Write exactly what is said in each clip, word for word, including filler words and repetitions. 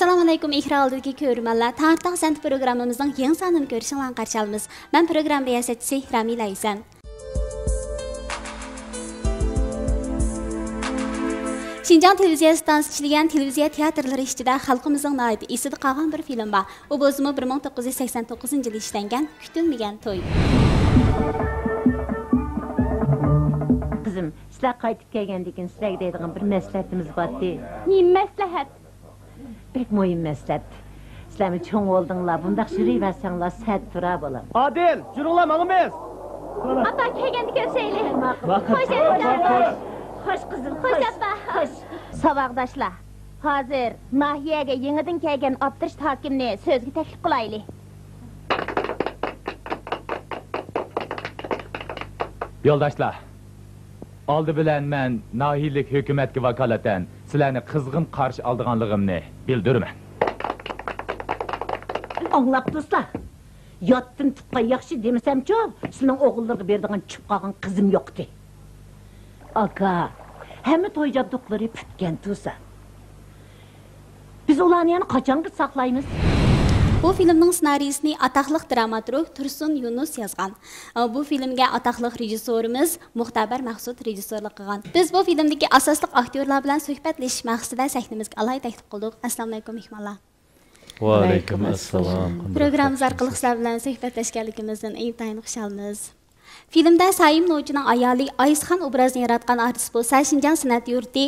ئەسسالامۇئەلەيكۇم، ئېكران ئالدىدىكى كۆرۈرمەنلەر، تارىخ تاغىسى پروگراممىمىزنىڭ يېڭى سانىنى كۆرۈشۈڭلارنى قارشى ئالىمىز. مەن پروگرامما رىياسەتچىسى رامىلە ھۈسەن. شىنجاڭ تېلېۋىزىيە ئىستانسىسى ئىشلىگەن تېلېۋىزىيە تىياتىرلىرى ئىچىدە خەلقىمىزنىڭ ناھايىتى ئېسىدە قالغان بىر فىلىم بار. ئۇ بولسىمۇ بىر مىڭ توققۇز يۈز سەكسەن توققۇزىنچى يىلى ئىشلەنگەن كۈتۈلمىگەن توي. قىزىم، سىلەر قايتىپ كەلگەندىن كېيىن سىلەرگە دەيدىغان بىر مەسلىھەتىمىز بارتى. نېمە مەسلىھەت؟ بەك مۇھىم مەسلىھەت. سىلەرمۇ چوڭ بولدۇڭلار، بۇنداق يۈرۈۋەرسەڭلار سەت تۇرا بالام. ئادىل، يۈرۈڭلار، ماڭىمىز. ئاپا، كەلگەندە كۆرۈشەيلى. خوش، خوش. خوش، قىزىم، خوش، خوش. ئاپا. خوش. ساۋاقداشلار، ھازىر ناھىيەگە يېڭىدىن كەلگەن ئابدۇرېشىت ھاكىمنى سۆزگە تەكلىپ قىلايلى. يولداشلار، ئالدى بىلەن مەن ناھىيەلىك ھۆكۈمەتكە ۋاكالىتەن سىلەرنى قىزغىن قارشى ئالىدىغانلىقىمنى بىلدۈرىمەن. ئاڭلاپتۇسىلا، ياتتىن تۇغقان ياخشى دېمىسەمچۇ، سىلىنىڭ ئوغۇللىرىغا بېرىدىغان چۈشۈپ قالغان قىزىم يوقتى. ئاكا، ھەممە توي جابدۇقلىرى پۈتكەن تۇرسا. بىز ئۇلارنى يەنە قاچانغىچە ساقلايمىز؟ بۇ فىلىمنىڭ سېنارىيىسىنى ئاتاقلىق دراماتورگ تۇرسۇن يۇنۇس يازغان. بۇ فىلىمگە ئاتاقلىق رېژىسسورىمىز مۇختەبەر مەخسۇت رېژىسسورلۇق قىلغان. بىز بۇ فىلىمدىكى ئاساسلىق ئاكتيورلار بىلەن سۆھبەتلىشىش مەقسىتىدە سەھنىمىزگە ئالاھىدە تەكلىپ قىلدۇق. ئەسسالامۇئەلەيكۇم، مېھمانلار. ۋەئەلەيكۇم ئەسسالام. پروگراممىمىز ئارقىلىق سىلەر بىلەن سۆھبەتلەشكەنلىكىمىزدىن ئىنتايىن خۇشالمىز. فىلىمدە سايىم نوچىنىڭ ئايالى ئايسىخان ئوبرازىنى ياراتقان ئارتىس بولسا شىنجاڭ سەنئەت يۇرتى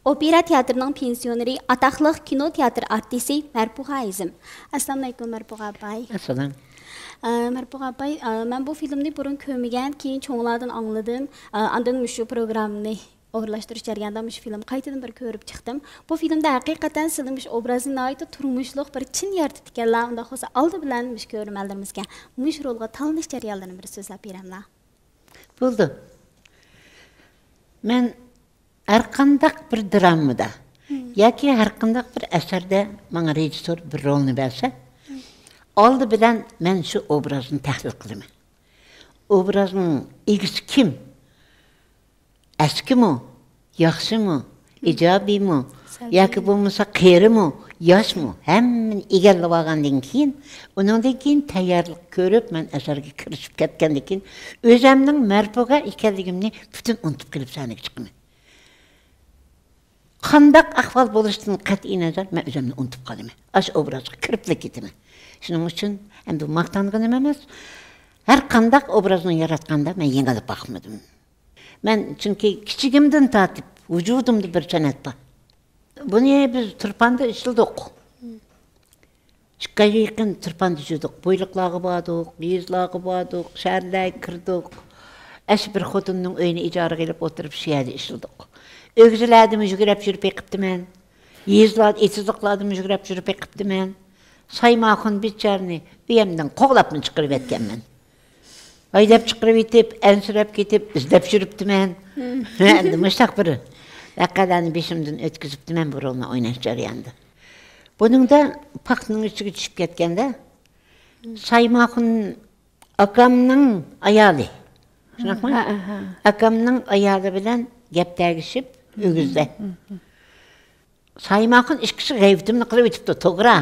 ئوپېرا تىياتىرىنىڭ پېنسىيونېرى، ئاتاقلىق كىنو تىياتىر ئارتىسى مەرپۇغا ھېزىم. ئەسسالامۇئەلەيكۇم، مەرپۇغا ئاپاي. ئەسسالام. ئە، مەرپۇغا ئاپاي، ئە، مەن بۇ فىلىمنى بۇرۇن كۆرمىگەن، كېيىن چوڭلاردىن ئاڭلىدىم. ئە، ئاندىن مۇشۇ پروگراممىنى ئورۇنلاشتۇرۇش جەريانىدا مۇشۇ فىلىمنى قايتىدىن بىر كۆرۈپ چىقتىم. بۇ فىلىمدە ھەقىقەتەن سىلەر مۇشۇ ئوبرازنى ناھايىتى تۇرمۇشلۇق بىر چىن يارىتىپتىكەنلەر. ئۇنداق بولسا ئالدى بىلەن مۇشۇ كۆرۈرمەنلىرىمىزگە مۇشۇ رولغا تاللىنىش جەريانلىرىنى بىر سۆزلەپ بېرەملا. بولدى. مەن ھەرقانداق بىر درامىدا ياكى ھەرقانداق بىر ئەسەردە ماڭا رېژىسسور بىر رولنى بەرسە، ئالدى بىلەن مەن شۇ ئوبرازنى تەھلىل قىلىمەن. ئوبرازنىڭ ئىگىسى كىم؟ ئەسكىمۇ، ياخشىمۇ، ئىجابىيمۇ، ياكى بولمىسا قېرىمۇ، ياشمۇ، ھەممىنى ئىگىلىۋالغاندىن كېيىن، ئۇنىڭدىن كېيىن تەييارلىق كۆرۈپ، مەن ئەسەرگە كىرىشىپ كەتكەندىن كېيىن، ئۆزەمنىڭ مەرپۇغا ئىكەنلىكىمنى پۈتۈن ئۇنتۇپ قېلىپ سەھنىگە چىقىمەن. قانداق ئەھۋال بولۇشىدىن قەتئىينەزەر، مەن ئۆزۈمنى ئۇنتۇپ قالىمەن. ئاشۇ ئوبرازغا كىرىپلا كېتىمەن. شۇنىڭ ئۈچۈن ئەمدى بۇ ماختانغىنىم ئەمەس. ھەر قانداق ئوبرازنى ياراتقاندا مەن يېڭىلىپ باقمىدىم. مەن چۈنكى كىچىكىمدىن تارتىپ ۋۇجۇدۇمدا بىر سەنئەت بار. بۇنى بىز تۇرپاندا ئىشلىدۇق. ئىككى ئايغا يېقىن تۇرپاندا يۈردۇق. بويلۇقلارغا باردۇق، يېزىلارغا باردۇق، شەھەرلەرگە كىردۇق. ئەشۇ بىر خوتۇننىڭ ئۆيىنى ئىجارىگە ئېلىپ ئولتۇرۇپ شۇ يەردە ئىشلىدۇق. ئۆگزىلەردىمۇ يۈگۈرۈپ يۈرۈپ بېقىپتىمەن. يېزىلاردا، ئېتىزلىقلاردىمۇ يۈگۈرۈپ يۈرۈپ بېقىپتىمەن. سايماخۇن بىچارىنى ئۇيامدىن قوغلاپمۇ چىقىرىۋەتكەنمەن. ھەيدەپ چىقىرىۋېتىپ، ئەنسىرەپ كېتىپ، ئىزدەپ يۈرۈپتىمەن. ئەمدى مۇشۇنداق بىر ۋەقەلەرنى بېشىمدىن ئۆتكۈزۈپتىمەن بۇ رولنى ئويناش جەريانىدا. بۇنىڭدا پاختىنىڭ ئىچىگە چۈشۈپ كەتكەندە، سايماخۇن ئاكامنىڭ ئايالى. شۇنداقمۇ؟ ھە، ھە، ھە. ئاكامنىڭ ئايالى بىلەن گەپ تەگىشىپ، ئۆگزىدە. سايماخۇن ئىككىسى غەيۋىتىمنى قىلىۋېتىپتۇ، توغرا.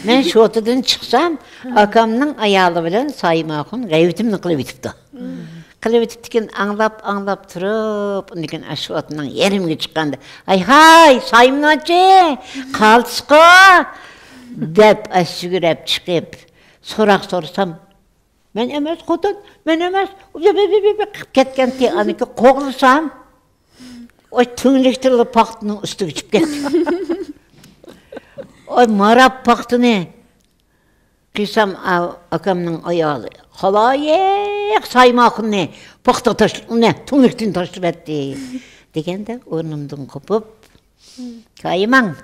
مەن شوتىدىن چىقسام، ئاكامنىڭ ئايالى بىلەن سايماخۇن غەيۋىتىمنى قىلىۋېتىپتۇ. قىلىۋېتىپتىكىن ئاڭلاپ، ئاڭلاپ تۇرۇپ، ئۇندىن كېيىن ئاشۇ ئوتنىڭ يېرىمىگە چىققاندا، «ھاي، ھاي، سايمىناچى، قالتىسقۇ!» دەپ، ئاشۇ يۈگۈرۈپ چىقىپ، سوراق سورىسام، «مەن ئەمەس، خوتۇن، مەن ئەمەس!» قىلىپ كەتكەنتى. ئانىكى قوغلىسام، ئاي، تۈڭلۈكتىنلا پاختىنىڭ ئۈستىگە چۈشۈپ كەتتى. ئاي، ماراپ پاختىنى قىيسام، ئا-، ئاكامنىڭ ئايالى، «خالايىق، سايماخۇننى پاختىغا تاشلا-، نە، تۈڭلۈكتىن تاشلىۋەتتى» دېگەندە، ئورنۇمدىن قوپۇپ، «كايىماڭ،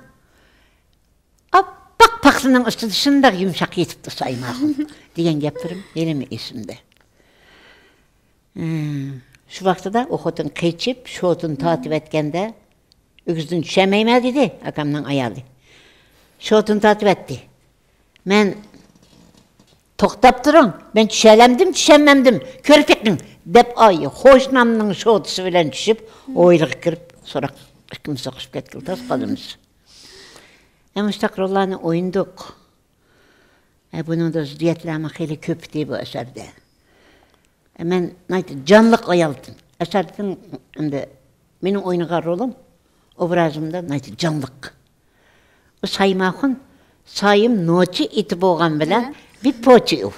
ئاپئاق پاختىنىڭ ئۈستىدە شۇنداق يۇمشاق يېتىپتۇ سايماخۇن» دېگەن گەپلىرىم ھېلىمۇ ئېسىمدە. ھىم، شۇ ۋاقتىدا ئۇ خوتۇن قېچىپ، شوتىنى تارتىۋەتكەندە، «ئۆگزىدىن چۈشەلمەيمەن» دېدى ئاكامنىڭ ئايالى. شوتىنى تارتىۋەتتى. مەن، «توختاپ تۇرۇڭ، مەن چۈشەلەمدىم، چۈشەلمەمدىم، كۆرۈپ بېقىڭ» دەپ، ئاي، قوشنامنىڭ شوتىسى بىلەن چۈشۈپ، ھويلىغا كىرىپ، سوراق ئىككىمىز سوقۇشۇپ كەتكىلى تاس قالىمىز. ئەمما مۇشۇنداق روللارنى ئوينىدۇق. ئە، بۇنىڭدا زىددىيەتلەرمۇ خېلى كۆپ ئىدى بۇ ئەسەردە. ئە، مەن ناھايىتى جانلىق ئايال ئىدىم. ئەسەردىن ئەمدى مېنىڭ ئوينىغان رولۇم ئوبرازىمدا ناھايىتى جانلىق. ئۇ سايماخۇن، سايىم نوچى ئېتى بولغان بىلەن بىر پوچى ئۇ.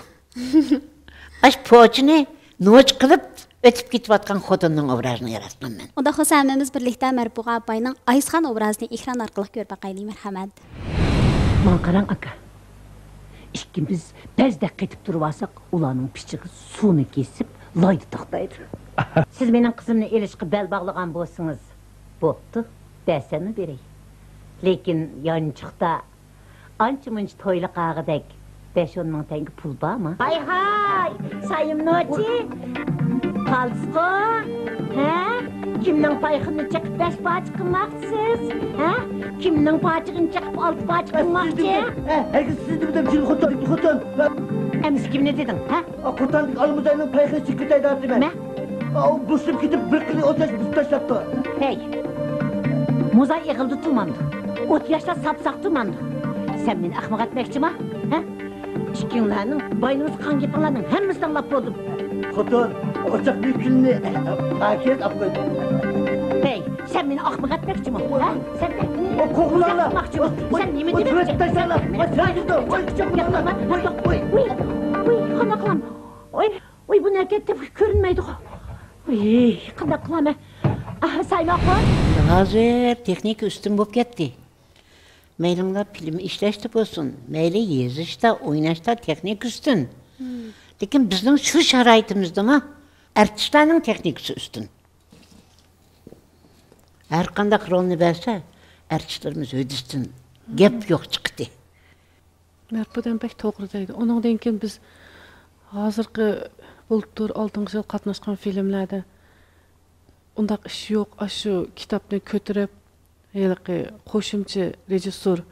ئاش پوچىنى نوچى قىلىپ ئۆتۈپ كېتىۋاتقان خوتۇننىڭ ئوبرازىنى ياراتقان مەن. ئۇنداق بولسا ھەممىمىز بىرلىكتە مەرپۇغا ئاپاينىڭ ئايسىخان ئوبرازىنى ئېكران ئارقىلىق كۆرۈپ باقايلى، مەرھەمەت. ماڭا قاراڭ ئاكا. ئىككىمىز بەزدەك قېتىپ تۇرۇۋالساق، ئۇلارنىڭ پىچىقى سۇنى كېسىپ، لايدا توختايدۇ. سىز مېنىڭ قىزىمنى ئېلىشقا بەل باغلىغان بولسىڭىز، بوپتۇ، بەرسەممۇ بېرەي. لېكىن يانچۇقتا ئانچە-مۇنچە تويلۇق ئاغىدەك بەش-ئون مىڭ تەڭگە پۇل بارمۇ؟ ھاي-ھاي، سايىم نوچى، قالدىسىغۇ؟ ھە؟ كىمنىڭ پايىقىنى چېقىپ بەش پارچە قىلماقچىسىز؟ ھە؟ كىمنىڭ پاچىقىنى چېقىپ ئالتە پاچە قىلماقچى؟ ھە، ھەرگىز سىز دېمىدىم، جىل خوتۇن، خوتۇن. ئەمىسە كىمنى دېدىڭ، ھە؟ قوتاندىكى ئالمۇزاينىڭ پايىقىنى چېكىپ كېتەي دەۋاتىمەن. مە؟ ئاۋۇ بوشىلىپ كېتىپ، بىر قېتى ئوت ياش بۇزۇپ تاشلاپتۇ. ھەي، موزاي ئېغىلدا تۇرمامدۇ؟ ئوت ياشلار ساپساق تۇرمامدۇ؟ سەن مېنى ئەخمەق ئەتمەكچىما؟ ھە؟ ئىككىڭلارنىڭ باينىڭىز قان گېپىڭلارنىڭ ھەممىسىنى ئاڭلاپ بولدۇم. خوتۇن، ئوچاق بىر كۈننى پاكىز ئاپلىدى. ھەي، سەن مېنى ئەخمەق ئەتمەكچىمۇ؟ ھە؟ سەن مېنى قوغلىما. ئەخمەقچىمۇ؟ سەن نېمە دېمەكچى؟ سەن مېنى ئەخمەق ئەتمەكچىمۇ؟ ۋاي، ۋاي، قانداق قىلام؟ ۋاي، ۋاي، بۇ نەرگە تېپىپ كۆرۈنمەيدىغۇ. ۋاي، قانداق قىلامەن؟ ئاھ، سايماخۇن. ھازىر تېخنىكا ئۈستۈن بولۇپ كەتتى. مەيلىڭلار فىلىم ئىشلەشتە بولسۇن، مەيلى يېزىشتا، ئويناشتا تېخنىكا ئۈستۈن. لېكىن بىزنىڭ شۇ شارائىتىمىزدىمۇ ئارتىسلارنىڭ تېخنىكىسى ئۈستۈن. ھەر قانداق رولنى بەرسە، ئارتىسلىرىمىز ھۆددىسىدىن گەپ يوق چىقتى. مەرپۇدەم بەك توغرا دەيدۇ. ئۇنىڭدىن كېيىن بىز ھازىرقى بۇلتۇر، ئالدىنقى يىل قاتناشقان فىلىملەردە ئۇنداق ئىش يوق، ئاشۇ كىتابنى كۆتۈرۈپ، ھېلىقى قوشۇمچى رېژىسسور،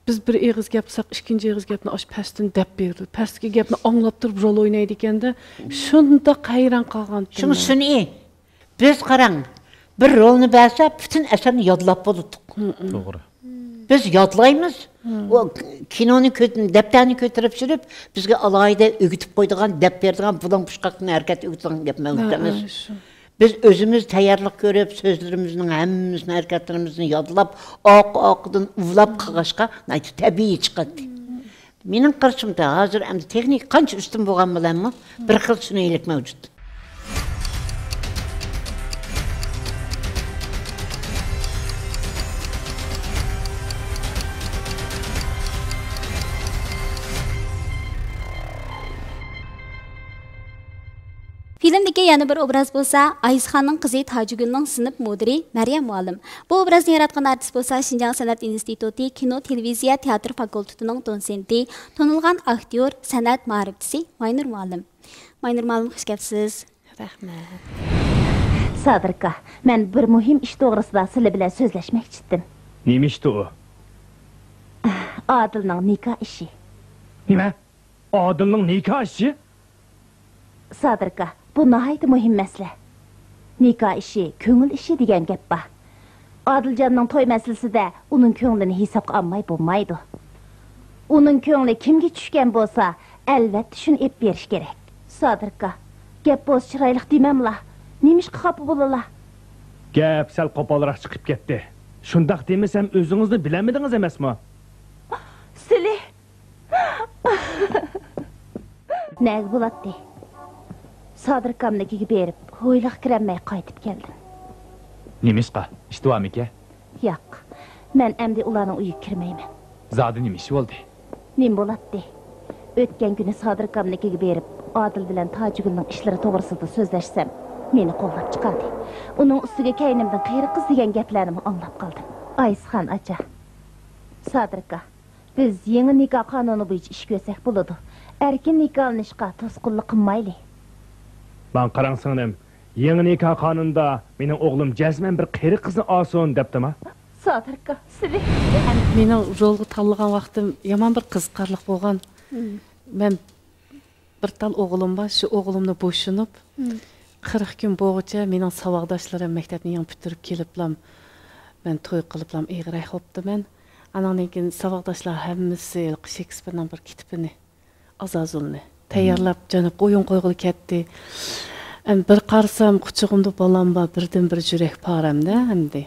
بىز بىر ئېغىز گەپ قىلساق، ئىككىنچى ئېغىز گەپنى ئاشۇ پەستىن دەپ بېرىدۇ. پەستىكى گەپنى ئاڭلاپ تۇرۇپ رول ئوينايدىكەن-دە، شۇنداق ھەيران قالغانتىم شۇڭا مەن. سۈنئىي. بىز قاراڭ، بىر رولنى بەرسە، پۈتۈن ئەسەرنى يادلاپ بولىدۇق. توغرا. بىز يادلايمىز. ئۇ كىنونى كۆت-، دەپتەرنى كۆتۈرۈپ سۈرۈپ، بىزگە ئالاھىدە ئۆگىتىپ قويىدىغان، دەپ بېرىدىغان، بۇلاڭ پۇشقاقتىن ھەرىكەت ئۆگىتىدىغان گەپ مەۋجۇت ئەمەس. بىز ئۆزىمىز تەييارلىق كۆرۈپ، سۆزلىرىمىزنىڭ ھەممىسىنى، ھەرىكەتلىرىمىزنى يادلاپ، ئارقا-ئارقىدىن ئۇۋىلاپ قىلغاچقا، ناھايىتى تەبىئىي چىقاتتى. مېنىڭ قارىشىمچە، ھازىر ئەمدى تېخنىكا قانچە ئۈستۈن بولغان بىلەنمۇ، بىر خىل سۈنئىيلىك مەۋجۇت. فىلىمدىكى يەنە بىر ئوبراز بولسا، ئايسىخاننىڭ قىزى تاجىگۈلنىڭ سىنىپ مۇدىرى مەريەم مۇئەللىم. بۇ ئوبرازنى ياراتقان ئارتىس بولسا، شىنجاڭ سەنئەت ئىنستىتۇتى كىنو، تېلېۋىزىيە، تېئاتىر فاكۇلتېتىنىڭ دوتسېنتى، تونۇلغان ئاكتيور، سەنئەت مائارىپچىسى ماينۇر مۇئەللىم. ماينۇر مۇئەللىم، خۇش كەپسىز. رەھمەت. سادىر ئاكا، مەن بىر مۇھىم ئىش توغرىسىدا سىلەر بىلەن سۆزلەشمەكچىدىم. نېمە ئىشتۇ ئۇ؟ ئادىلنىڭ نىكاھ ئىشى. نېمە؟ ئادىلنىڭ نىكاھ ئىشى؟ سادىر ئاكا، بۇ ناھايىتى مۇھىم مەسىلە. نىكاھ ئىشى، كۆڭۈل ئىشى دېگەن گەپ بار. ئادىلجاننىڭ توي مەسىلىسىدە ئۇنىڭ كۆڭلىنى ھېسابقا ئالماي بولمايدۇ. ئۇنىڭ كۆڭلى كىمگە چۈشكەن بولسا، ئەلۋەتتە شۇنى ئېلىپ بېرىش كېرەك. سادىر ئاكا، گەپ بولسا چىرايلىق دېمەملا. نېمىشقا خاپا بولىلا؟ گەپ سەل قوپالراق چىقىپ كەتتى. شۇنداق دېمىسەم، ئۆزىڭىزنى بىلەلمىدىڭىز ئەمەسمۇ؟ سىلى نەگە بولاتتى؟ سادىر ئاكامنىڭكىگە بېرىپ، ھويلىغا كىرەلمەي قايتىپ كەلدىم. نېمىشقا؟ ئىشتى بارمىكەن؟ ياق، مەن ئەمدى ئۇلارنىڭ ئۆيىگە كىرمەيمەن. زادى نېمە ئىش بولدى؟ نېمە بولاتتى؟ ئۆتكەن كۈنى سادىر ئاكامنىڭكىگە بېرىپ، ئادىل بىلەن تاجىگۈلنىڭ ئىشلىرى توغرىسىدا سۆزلەشسەم، مېنى قوللاپ چىقاردى. ئۇنىڭ ئۈستىگە كەينىمدىن قېرى قىز دېگەن گەپلەرنىمۇ ئاڭلاپ قالدىم. ئايسىخان ئاچا، سادىر ئاكا، بىز يېڭى نىكاھ قانۇنى بويىچە ئىش كۆرسەك بولىدۇ. ئەركىن نىكاھلىنىشقا توسقۇنلۇق قىلمايلى. ماڭا قاراڭ سىڭلىم، يېڭى نىكاھ قانۇنىدا مېنىڭ ئوغلۇم جەزمەن بىر قېرى قىزنى ئالسۇن دەپتىما؟ سادىر ئاكا، سىلى. مېنىڭ رولغا تاللىغان ۋاقتىم يامان بىر قىزىقارلىق بولغان. مەن بىر تال ئوغلۇم بار، شۇ ئوغلۇمنى بوشىنىپ، قىرىق كۈن بولغۇچە مېنىڭ ساۋاقداشلىرىم مەكتەپنى يېڭى پۈتتۈرۈپ كېلىپلام، مەن توي قىلىپلام ئېغىر ئەھۋال بوپتىمەن. ئاناندىن كېيىن ساۋاقداشلار ھەممىسى ھېلىقى شېكسپىرنىڭ بىر كىتابىنى، ئازازۇلنى تەييارلاپ، جانىپ ئويۇن قويغىلى كەتتى. ئەمدى بىر قارىسام، قۇچىقىمدا بالام بار، بىردىنبىر يۈرەك پارەمدە ئەمدى.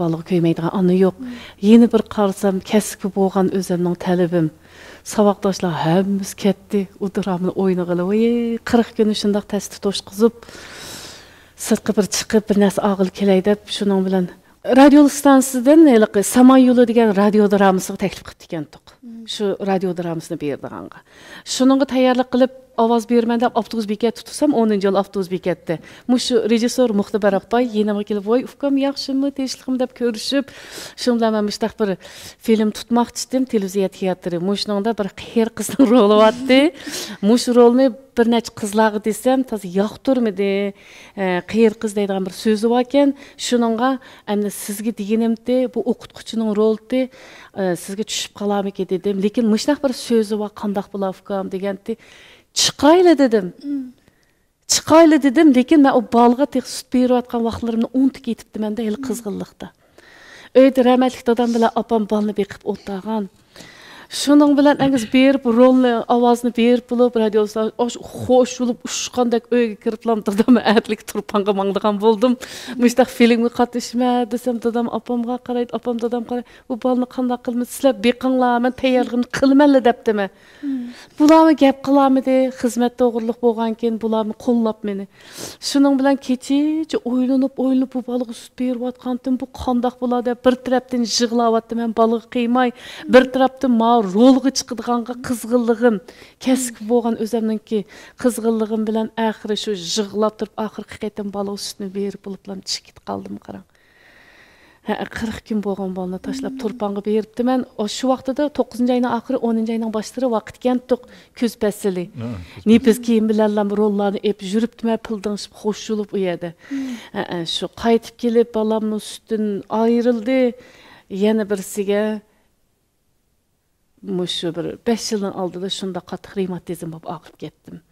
بالىغا كۆيمەيدىغان ئانا يوق. يەنە بىر قارىسام، كەسىپكە بولغان ئۆزۈمنىڭ تەلىپىم. ساۋاقداشلار ھەممىسى كەتتى. ئۇ درامىنى ئوينىغىلى، ۋاي، قىرىق كۈننى شۇنداق تەستە توشقۇزۇپ، سىرتقا بىر چىقىپ، بىر نەرسە ئالغىلى كېلەي دەپ، شۇنىڭ بىلەن رادىيو ئىستانسىسىدىن ھېلىقى سامان يولى دېگەن رادىيو درامىسىغا تەكلىپ قىپتىكەنتۇق. شۇ رادىيو درامىسىنى بېرىدىغانغا. شۇنىڭغا تەييارلىق قىلىپ، ئاۋاز بېرىمەن دەپ ئاپتوبۇس بېكەتتە تۇرسام، ئونىنچى يول ئاپتوبۇس بېكەتتە. مۇشۇ رېژىسسور مۇختەبەر ئاپاي يېنىمغا كېلىپ، ۋاي ئۇكام، ياخشىمۇ، تىنچلىقمۇ دەپ كۆرۈشۈپ، شۇنىڭ بىلەن مەن مۇشۇنداق بىر فىلىم تۇتماقچىدىم، تېلېۋىزىيە تىياتىرى. مۇشۇنىڭدا بىر قېرى قىزنىڭ رولى بارتى. مۇشۇ رولنى بىر نەچچە قىزلارغا دېسەم، تازا ياقتۇرمىدى. ئە، قېرى قىز دەيدىغان بىر سۆزى باركەن، شۇنىڭغا ئەمدى سىزگە دېگىنىمتى، بۇ ئوقۇتقۇچىنىڭ رولىتى، ئە، سىزگە چۈشۈپ قالارمىكىن دېدىم. لېكىن مۇشۇنداق بىر سۆزى بار، قانداق بولا ئۇكام دېگەنتى. چىقايلى دېدىم. چىقايلى دېدىم، لېكىن مەن ئۇ بالىغا تېخى سۈت بېرىۋاتقان ۋاقىتلىرىمنى ئۇنتۇپ كېتىپتىمەن-دە، ھېلى قىزغىنلىقتا. ئۆيدە رەھمەتلىك دادام بىلەن ئاپام بالىنى بېقىپ ئولتۇرغان. شۇنىڭ بىلەن ئەگىز بېرىپ رولنى، ئاۋازنى بېرىپ بولۇپ، رادىيو ئاش-، خوش بولۇپ ئۇچقاندەك ئۆيگە كىرىپلا دادام ئەتىلىك تۇرپانغا ماڭىدىغان بولدۇم. مۇشۇنداق فىلىمگە قاتنىشىمەن دېسەم، دادام ئاپامغا قارايدۇ، ئاپام دادامغا قارايدۇ. بۇ بالىنى قانداق قىلىمىز؟ سىلەر بېقىڭلار، مەن تەييارلىقىمنى قىلىمەنلا دەپتىمەن. بۇلارمۇ گەپ قىلالمىدى، خىزمەت توغرىلىق بولغانكىن، بۇلارمۇ قوللاپ مېنى. شۇنىڭ بىلەن كېچىچە ئويلىنىپ، ئويلىنىپ، بۇ بالىغا سۈت بېرىۋاتقانتىم، بۇ قانداق بولا دەپ، بىر تەرەپتىن يىغلاۋاتتىمەن بالىغا قىيماي، بىر تەرەپتىن ماۋۇ رولغا چىقىدىغانغا قىزغىنلىقىم، كەسىپكە بولغان ئۆزۈمنىڭكى قىزغىنلىقىم بىلەن ئاخىرى شۇ يىغلاپ تۇرۇپ، ئاخىرقى قېتىم بالىغا سۈتنى بېرىپ بولۇپلا چىقىپ كېتىپ قالدىم، قاراڭ. ھە، قىرىق كۈن بولغان بالىنى تاشلاپ تۇرپانغا بېرىپتىمەن. ئو، شۇ ۋاقتىدا توققۇزىنچى ئاينىڭ ئاخىرى، ئونىنچى ئاينىڭ باشلىرى ۋاقىت ئىكەنتۇق، كۈز پەسلى. ھە، كۈز نېپىز پەسلى. كىيىم بىلەنلا روللارنى ئېلىپ يۈرۈپتىمەن، پىلدىڭشىپ، خوش بولۇپ ئۇ يەردە. ھە، ھە، شۇ قايتىپ كېلىپ، بالامنىڭ سۈتىدىن ئايرىلدى. يەنە بىرسىگە مۇشۇ بىر بەش يىلنىڭ ئالدىدا شۇنداق قاتتىق رېماتىزم بولۇپ ئاغرىپ كەتتىم.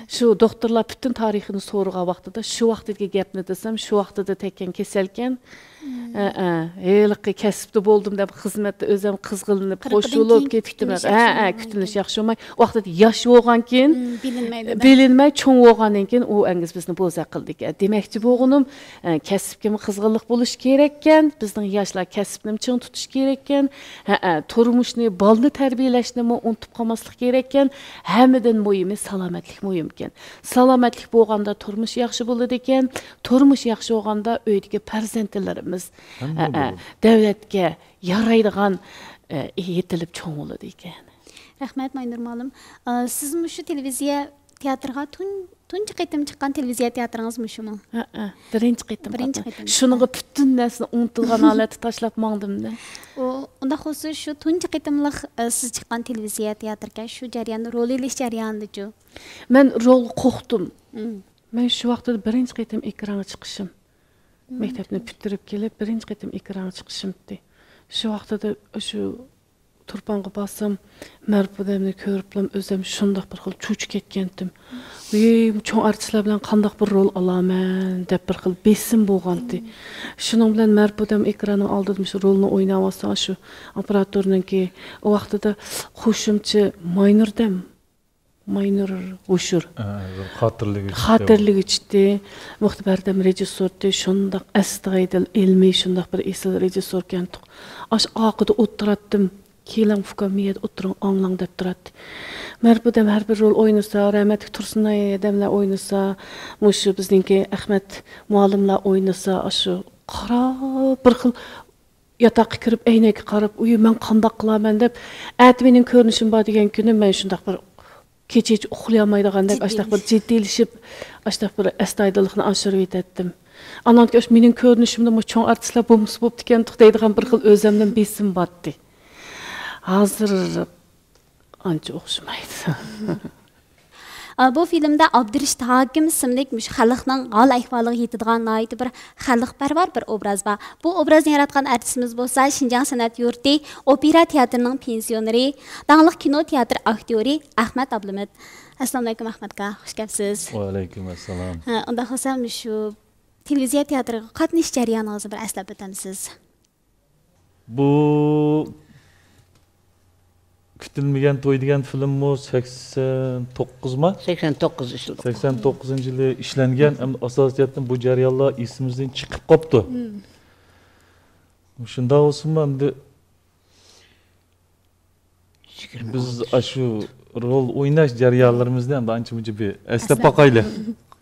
شۇ دوختۇرلار پۈتۈن تارىخىنى سورىغان ۋاقتىدا، شۇ ۋاقتىدىكى گەپنى دېسەم، شۇ ۋاقتىدا تەگكەن كېسەلكەن. ئەئە، ھېلىقى كەسىپتە بولدۇم دەپ، خىزمەتتە ئۆزۈم قىزغىنلىنىپ، خوش بولۇپ كېتىپتىمەن. ھەئە، كۈتۈنۈش ياخشى بولماي. ۋاقتىدا ياش بولغانكىن، بىلىنمەيدۇ-دە. بىلىنمەي، چوڭ بولغاندىن كېيىن ئۇ ئەڭگىز بىزنى بوزەك قىلىدىكەن. دېمەكچى بولغىنىم، ئە، كەسىپكىمۇ قىزغىنلىق بولۇش كېرەككەن، بىزنىڭ ياشلار كەسىپنىمۇ چىڭ تۇتۇش كېرەككەن، ھەئە، تۇرمۇشنى، بالىنى تەربىيەلەشنىمۇ ئۇنتۇپ قالماسلىق كېرەككەن. ھەممىدىن مۇھىمى سالامەتلىك مۇھىمكەن. سالامەتلىك بولغاندا تۇرمۇش ياخشى بولىدىكەن، تۇرمۇش ياخشى بولغاندا ئۆيدىكى پەرزەنتلىرىمىز، ھەئە، دۆلەتكە يارايدىغان، ئە، يېتىلىپ چوڭ بولىدىكەن. رەھمەت، ماينۇر مۇئەللىم. ئە، سىز مۇشۇ تېلېۋىزىيە تىياتىرغا تۇن-، تۇنجى قېتىم چىققان تېلېۋىزىيە تىياتىرىڭىز مۇشۇمۇ؟ ھەئە، بىرىنچى قېتىم بىرىنچى قاتناش-، قېتىم. شۇنىڭغا پۈتۈن نەرسىنى ئۇنتۇلغان ھالەتتە تاشلاپ ماڭدىم-دە. ئۇ، ئۇنداق بولسا، شۇ تۇنجى قېتىملىق، ئە، سىز چىققان تېلېۋىزىيە تىياتىركەن، شۇ جەرياندا، رول ئېلىش جەريانىدىچۇ؟ مەن رولغا قورقتۇم. مەن شۇ ۋاقتىدا بىرىنچى قېتىم ئېكرانغا چىقىشىم. مەكتەپنى پۈتتۈرۈپ كېلىپ، بىرىنچى قېتىم ئېكرانغا چىقىشىمتى. شۇ ۋاقتىدا شۇ تۇرپانغا بارسام، مەرۇپ دادامنى كۆرۈپلا ئۆزۈم شۇنداق بىر خىل چۆچۈپ كەتكەنتىم. ۋىي، چوڭ ئارتىسلار بىلەن قانداق بىر رول ئالامەن دەپ بىر خىل بېسىم بولغانتى. شۇنىڭ بىلەن مەرۇپ دادام ئېكراننىڭ ئالدىدا مۇشۇ رولنى ئويناۋاتسا، شۇ ئاپپاراتورنىڭكى ئۇ ۋاقتىدا قوشۇمچە ماينۇردەم. ماينۇر ھوشۇر. ئە، خاتىرىلىگۈچ. خاتىرىلىگۈچتى. مۇختەبەردەم رېژىسسورتى، شۇنداق ئەستايىدىل، ئىلمىي، شۇنداق بىر ئېسىل رېژىسسوركەنتۇق. ئاش ئارقىدا ئولتۇراتتىم. كېلىڭ، ئۇكام، مۇ يەردە ئولتۇرۇڭ، ئاڭلاڭ دەپ تۇراتتى. مەرۇپ دادام ھەر بىر رول ئوينىسا، رەھمەتلىك تۇرسۇنئاي ھەدەملەر ئوينىسا، مۇشۇ بىزنىڭكى ئەخمەت مۇئەللىملەر ئوينىسا، ئاشۇ قاراپ بىر خىل ياتاققا كىرىپ، ئەينەككە قاراپ، ئۇي، مەن قانداق قىلارمەن دەپ، ئەتە مېنىڭ كۆرۈنۈشۈم بار دېگەن كۈنى مەن شۇنداق بىر كېچىچە ئۇخلىيالمايدىغاندەك، ئاشۇنداق بىر جىددىيلىشىپ، ئاشۇنداق بىر ئەستايىدىللىقنى ئاشۇرۇۋېتەتتىم. ئانان كېيىن ئاشۇ مېنىڭ كۆرۈنۈشۈمدىمۇ چوڭ ئارتىسلار بولمىسا بوپتىكەنتۇق دەيدىغان بىر خىل ئۆزۈمدىن بېسىم بارتى. ھازىر ئانچە ئوخشىمايدۇ. ئا، بۇ فىلىمدا ئابدۇرېشىت ھاكىم ئىسىملىك مۇشۇ خەلقنىڭ ھال-ئەھۋالىغا يېتىدىغان ناھايىتى بىر خەلقپەرۋەر بىر ئوبراز بار. بۇ ئوبرازنى ياراتقان ئارتىسىمىز بولسا شىنجاڭ سەنئەت يۇرتى ئوپېرا تىياتىرىنىڭ پېنسىيونېرى، داڭلىق كىنو تىياتىر ئاكتيورى ئەخمەت ئابلىمىت. ئەسسالامۇئەلەيكۇم، ئەخمەت ئاكا، خۇش كەپسىز. ۋەئەلەيكۇم ئەسسالام. ھە، ئۇنداق بولسا، مۇشۇ تېلېۋىزىيە تىياتىرىغا قاتنىشىش جەريانىڭىزنى بىر ئەسلەپ ئۆتەمسىز؟ بۇ كۈتۈلمىگەن توي دېگەن فىلىممۇ سەكسەن توققۇزما؟ سەكسەن توققۇز ئىشلىدۇق. سەكسەن توققۇزىنچى يىلى ئىشلەنگەن، ئەمدى ئاساسىي جەھەتتىن بۇ جەريانلار ئېسىمىزدىن چىقىپ قاپتۇ. شۇنداق بولسىمۇ، ئەمدى بىز ئاشۇ رول ئويناش جەريانلىرىمىزنى ئەمدى ئانچە-مۇنچە بىر ئەسلەپ باقايلى.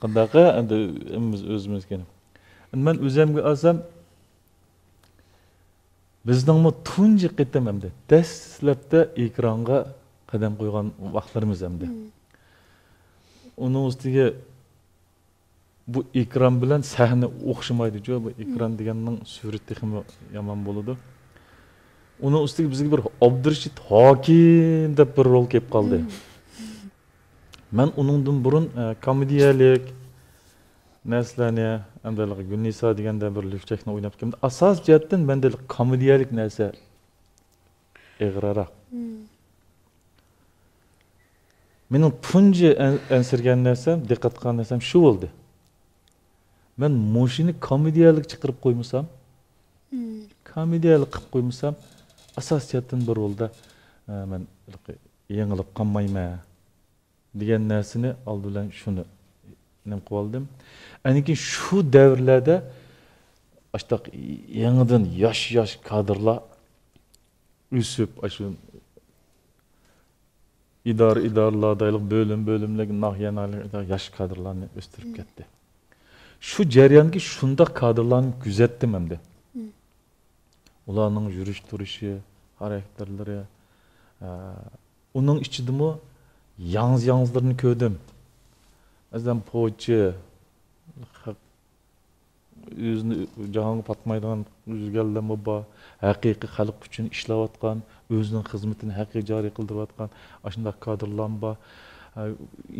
قانداق، ئەمدى ھەممىمىز ئۆزىمىزگە. مەن ئۆزۈمگە ئالسام، بىزنىڭمۇ تۇنجى قېتىم ئەمدى دەسلەپتە ئېكرانغا قەدەم قويغان ۋاقىتلىرىمىز ئەمدى. ئۇنىڭ ئۈستىگە بۇ ئېكران بىلەن سەھنە ئوخشىمايدۇچۇ، بۇ ئېكران دېگەننىڭ سۈرىتى تېخىمۇ يامان بولىدۇ. ئۇنىڭ ئۈستىگە بىزگە بىر ئابدۇرېشىت ھاكىم دەپ بىر رول كېلىپ قالدى. مەن ئۇنىڭدىن بۇرۇن، ئە، كومېدىيەلىك نەرسىلەرنى، ئەمدى ھېلىقى گۈلنىسا دېگەندە بىر لۈكچەكنى ئويناپتىكەن. ئاساسىي جەھەتتىن مەندە كومېدىيەلىك نەرسە ئېغىرراق. مېنىڭ تۇنجى ئەن-، ئەنسىرىگەن نەرسەم، دىققەت قىلغان نەرسەم شۇ بولدى. مەن مۇشۇنى كومېدىيەلىك چىقىرىپ قويمىسام، كومېدىيەلىك قىلىپ قويمىسام، ئاساسىي جەھەتتىن بىر رولدا، ئە، مەن يېڭىلىپ قالمايمەن دېگەن نەرسىنى ئالدى بىلەن شۇنى نېمە قىلىۋالدىم. ئەنكىن شۇ دەۋرلەردە ئاشتاق يېڭىدىن ياش-ياش كادىرلار ئۆسۈپ، ئاشۇ ئىدارە، ئىدارىلەردە، بۆلۈم، بۆلۈملەرگە، ناھىيە، ناھىيەلەرگە ياش كادىرلارنى ئۆستۈرۈپ كەتتى. شۇ جەرياندا شۇنداق كادىرلارنى كۆزەتتىم ئەمدى. ئۇلارنىڭ يۈرۈش تۇرۇشى، خاراكتېرلىرى، ئە، ئۇنىڭ ئىچىدىمۇ ياڭزا-ياڭزىلىرىنى كۆردۈم. مەسىلەن، پوچى، خەق-، ئۆزىنى جاھانغا پاتمايدىغان ئۆزگەلەرمۇ بار. ھەقىقىي خەلق ئۈچۈن ئىشلەۋاتقان، ئۆزىنىڭ خىزمىتىنى ھەقىقىي جارى قىلدۇرۇۋاتقان ئاشۇنداق كادىرلارمۇ بار.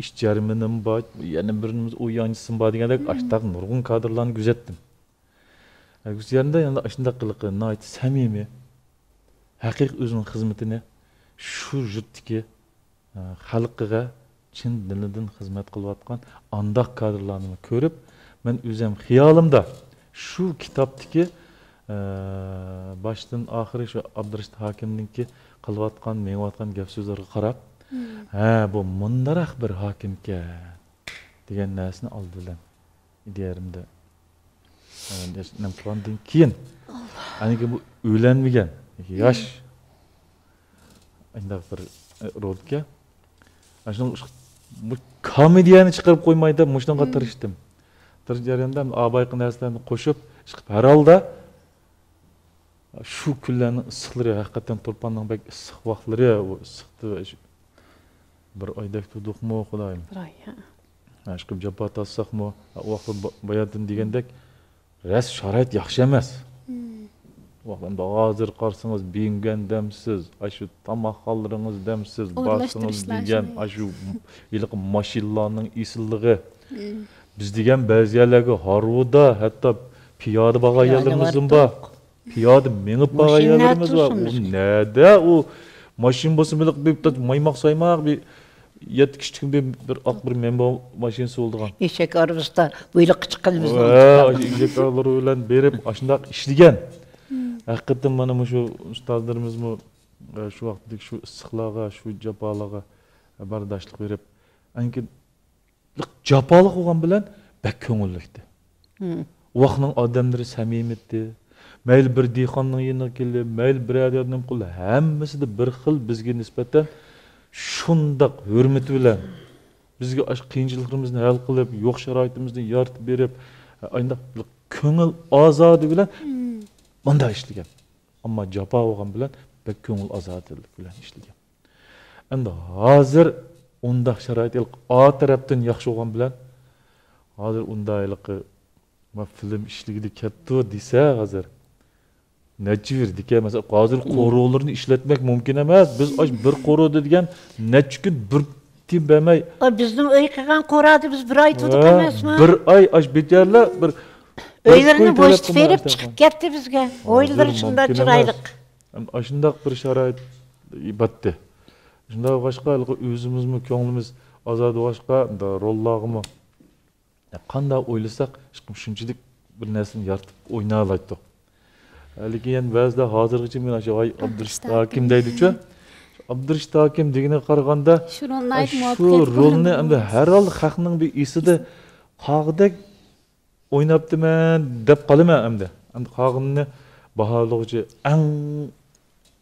ئىش جەرمىنىمۇ بار، يەنە بىرىمىز ئۇ يانچىسىمۇ بار دېگەندەك، ئاشۇنداق نۇرغۇن كادىرلارنى كۆزەتتىم. ئە، گۈزەلدە يەنە ئاشۇنداق قىلىقى ناھايىتى سەمىمىي، ھەقىقىي ئۆزىنىڭ خىزمىتىنى شۇ يۇرتتىكى، ئە، خەلقىگە چىن دىلىدىن خىزمەت قىلىۋاتقان ئانداق كادىرلارنى كۆرۈپ، مەن ئۆزۈم خىيالىمدا شۇ كىتابتىكى، ئە، باشتىن ئاخىرى شۇ ئابدۇرېشىت ھاكىمنىڭكى قىلىۋاتقان، مېڭىۋاتقان گەپ سۆزلىرىگە قاراپ، ھە، بۇ مۇنداقراق بىر ھاكىمكەن دېگەن نەرسىنى ئالدى بىلەن ئىدىيەمدە، ئە، نېمە قىلغاندىن كېيىن، ئاندىن كېيىن بۇ ئۆيلەنمىگەن، ياش، ئانداق بىر، ئە، رولكەن. ئاشۇنىڭ بۇ كومېدىيەنى چىقىرىپ قويماي دەپ مۇشۇنىڭغا تىرىشتىم. تىرىش جەريانىدا ئابايقى نەرسىلەرنى قوشۇپ، چىقىپ، ھەر ھالدا شۇ كۈنلەرنىڭ ئىسسىقلىرى، ھەقىقەتەن تۇرپاننىڭ بەك ئىسسىق ۋاقىتلىرى، ئۇ ئىسسىقتا شۇ بىر ئايدەك تۇردۇقمۇ، خۇدايىم؟ بىر ئاي، ھە. ھە، ئىشقىلىپ جاپا تارتساقمۇ، ئۇ ۋاقىتتا با-، باياتىن دېگەندەك، راست شارائىت ياخشى ئەمەس. ئۇ ۋاقىتتا ھازىر قارىسىڭىز، بىڭگۈەن دەمسىز، ئاشۇ تاماقخانىلىرىڭىز دەمسىز، بارسىڭىز دېگەن، ئاشۇ ھېلىقى ماشىنىلارنىڭ ئېسىللىقى. بىز دېگەن بەزى يەرلەرگە ھارۋىدا، ھەتتا پىيادە بارغان يەرلىرىمىزمۇ بار. پىيادە مېڭىپ بارغان يەرلىرىمىز بار. ئۇ نەدە ئۇ ماشىنا بولسا، بىر مايماق سايماق بىر يەتتە كىشىلىك بىر، بىر ئاق بىر مەنبە ماشىنىسى بولىدىغان. ئېشەك ھارۋىسىدا بۇيرۇققا چىققىنىمىزنى ئۇنتۇپ قالدىم. ئېشەك ھارۋىلىرى بىلەن بېرىپ، ئاشۇنداق ئىشلىگەن. ھەقىقەتەن مانا مۇشۇ ئۇستازلىرىمىزمۇ، ئە، شۇ ۋاقىتتىكى شۇ ئىسسىقلارغا، شۇ جاپالارغا بەرداشلىق بېرىپ، ئەنكى جاپالىق بولغان بىلەن بەك كۆڭۈللۈكتى. ئۇ ۋاقىتنىڭ ئادەملىرى سەمىمىيتى. مەيلى بىر دېھقاننىڭ يېنىغا كېلىپ، مەيلى بىرەر ياردەم قىل، ھەممىسىدە بىر خىل بىزگە نىسبەتەن شۇنداق ھۆرمىتى بىلەن بىزگە ئاشۇ قىيىنچىلىقلىرىمىزنى ھەل قىلىپ، يوق شارائىتىمىزنى يارىتىپ بېرىپ، ئانداق بىر كۆڭۈل ئازادە بىلەن مۇنداق ئىشلىگەن. ئەمما جاپا بولغان بىلەن بەك كۆڭۈل ئازادىلىك بىلەن ئىشلىگەن. ئەمدى ھازىر ئۇنداق شارائىت ھېلىقى ئا تەرەپتىن ياخشى بولغان بىلەن، ھازىر ئۇنداق ھېلىقى، ما، فىلىم ئىشلىگىلى كەپتۇ دېسە، ھازىر نەچچە بېرىدىكەن. مەسىلەن، ھازىر قورۇلىرىنى ئىشلەتمەك مۇمكىن ئەمەس. بىز ئاش بىر قورۇ دېگەن نەچچە كۈن بىر تىيىن بەرمەي. ئا، بىزنىڭ ئۆي قىلغان قورادە بىز بىر ئاي تۇردۇق ئەمەسمۇ؟ بىر ئاي ئاش بىچارىلەر بىر ئۆيلىرىنى بوشىتىپ بېرىپ چىقىپ كەتتى بىزگە. ھويلىرى شۇنداق چىرايلىق. ئاشۇنداق بىر شارائىت باتتى. شۇنداق بولغاچقا، ھېلىقى ئۆزىمىزمۇ كۆڭلىمىز ئازادە بولغاچقا، روللارغىمۇ قانداق ئويلىساق، شۇنچىلىك بىر نەرسىنى يارىتىپ ئوينالايتتۇق. لېكىن يەنە بەزىدە ھازىرغىچە مېنى شۇ ۋاي ئابدۇرېشىت ھاكىم دەيدىچۇ. ئابدۇرېشىت ھاكىم دېگىنىگە قارىغاندا، شۇ رولنى ئەمدى ھەر ھال خەقنىڭ بىر ئېسىدە قالغۇدەك ئويناپتىمەن دەپ قالىمەن ئەمدى. ئەمدى قالغىنىنى باھالىغۇچى، ئەڭ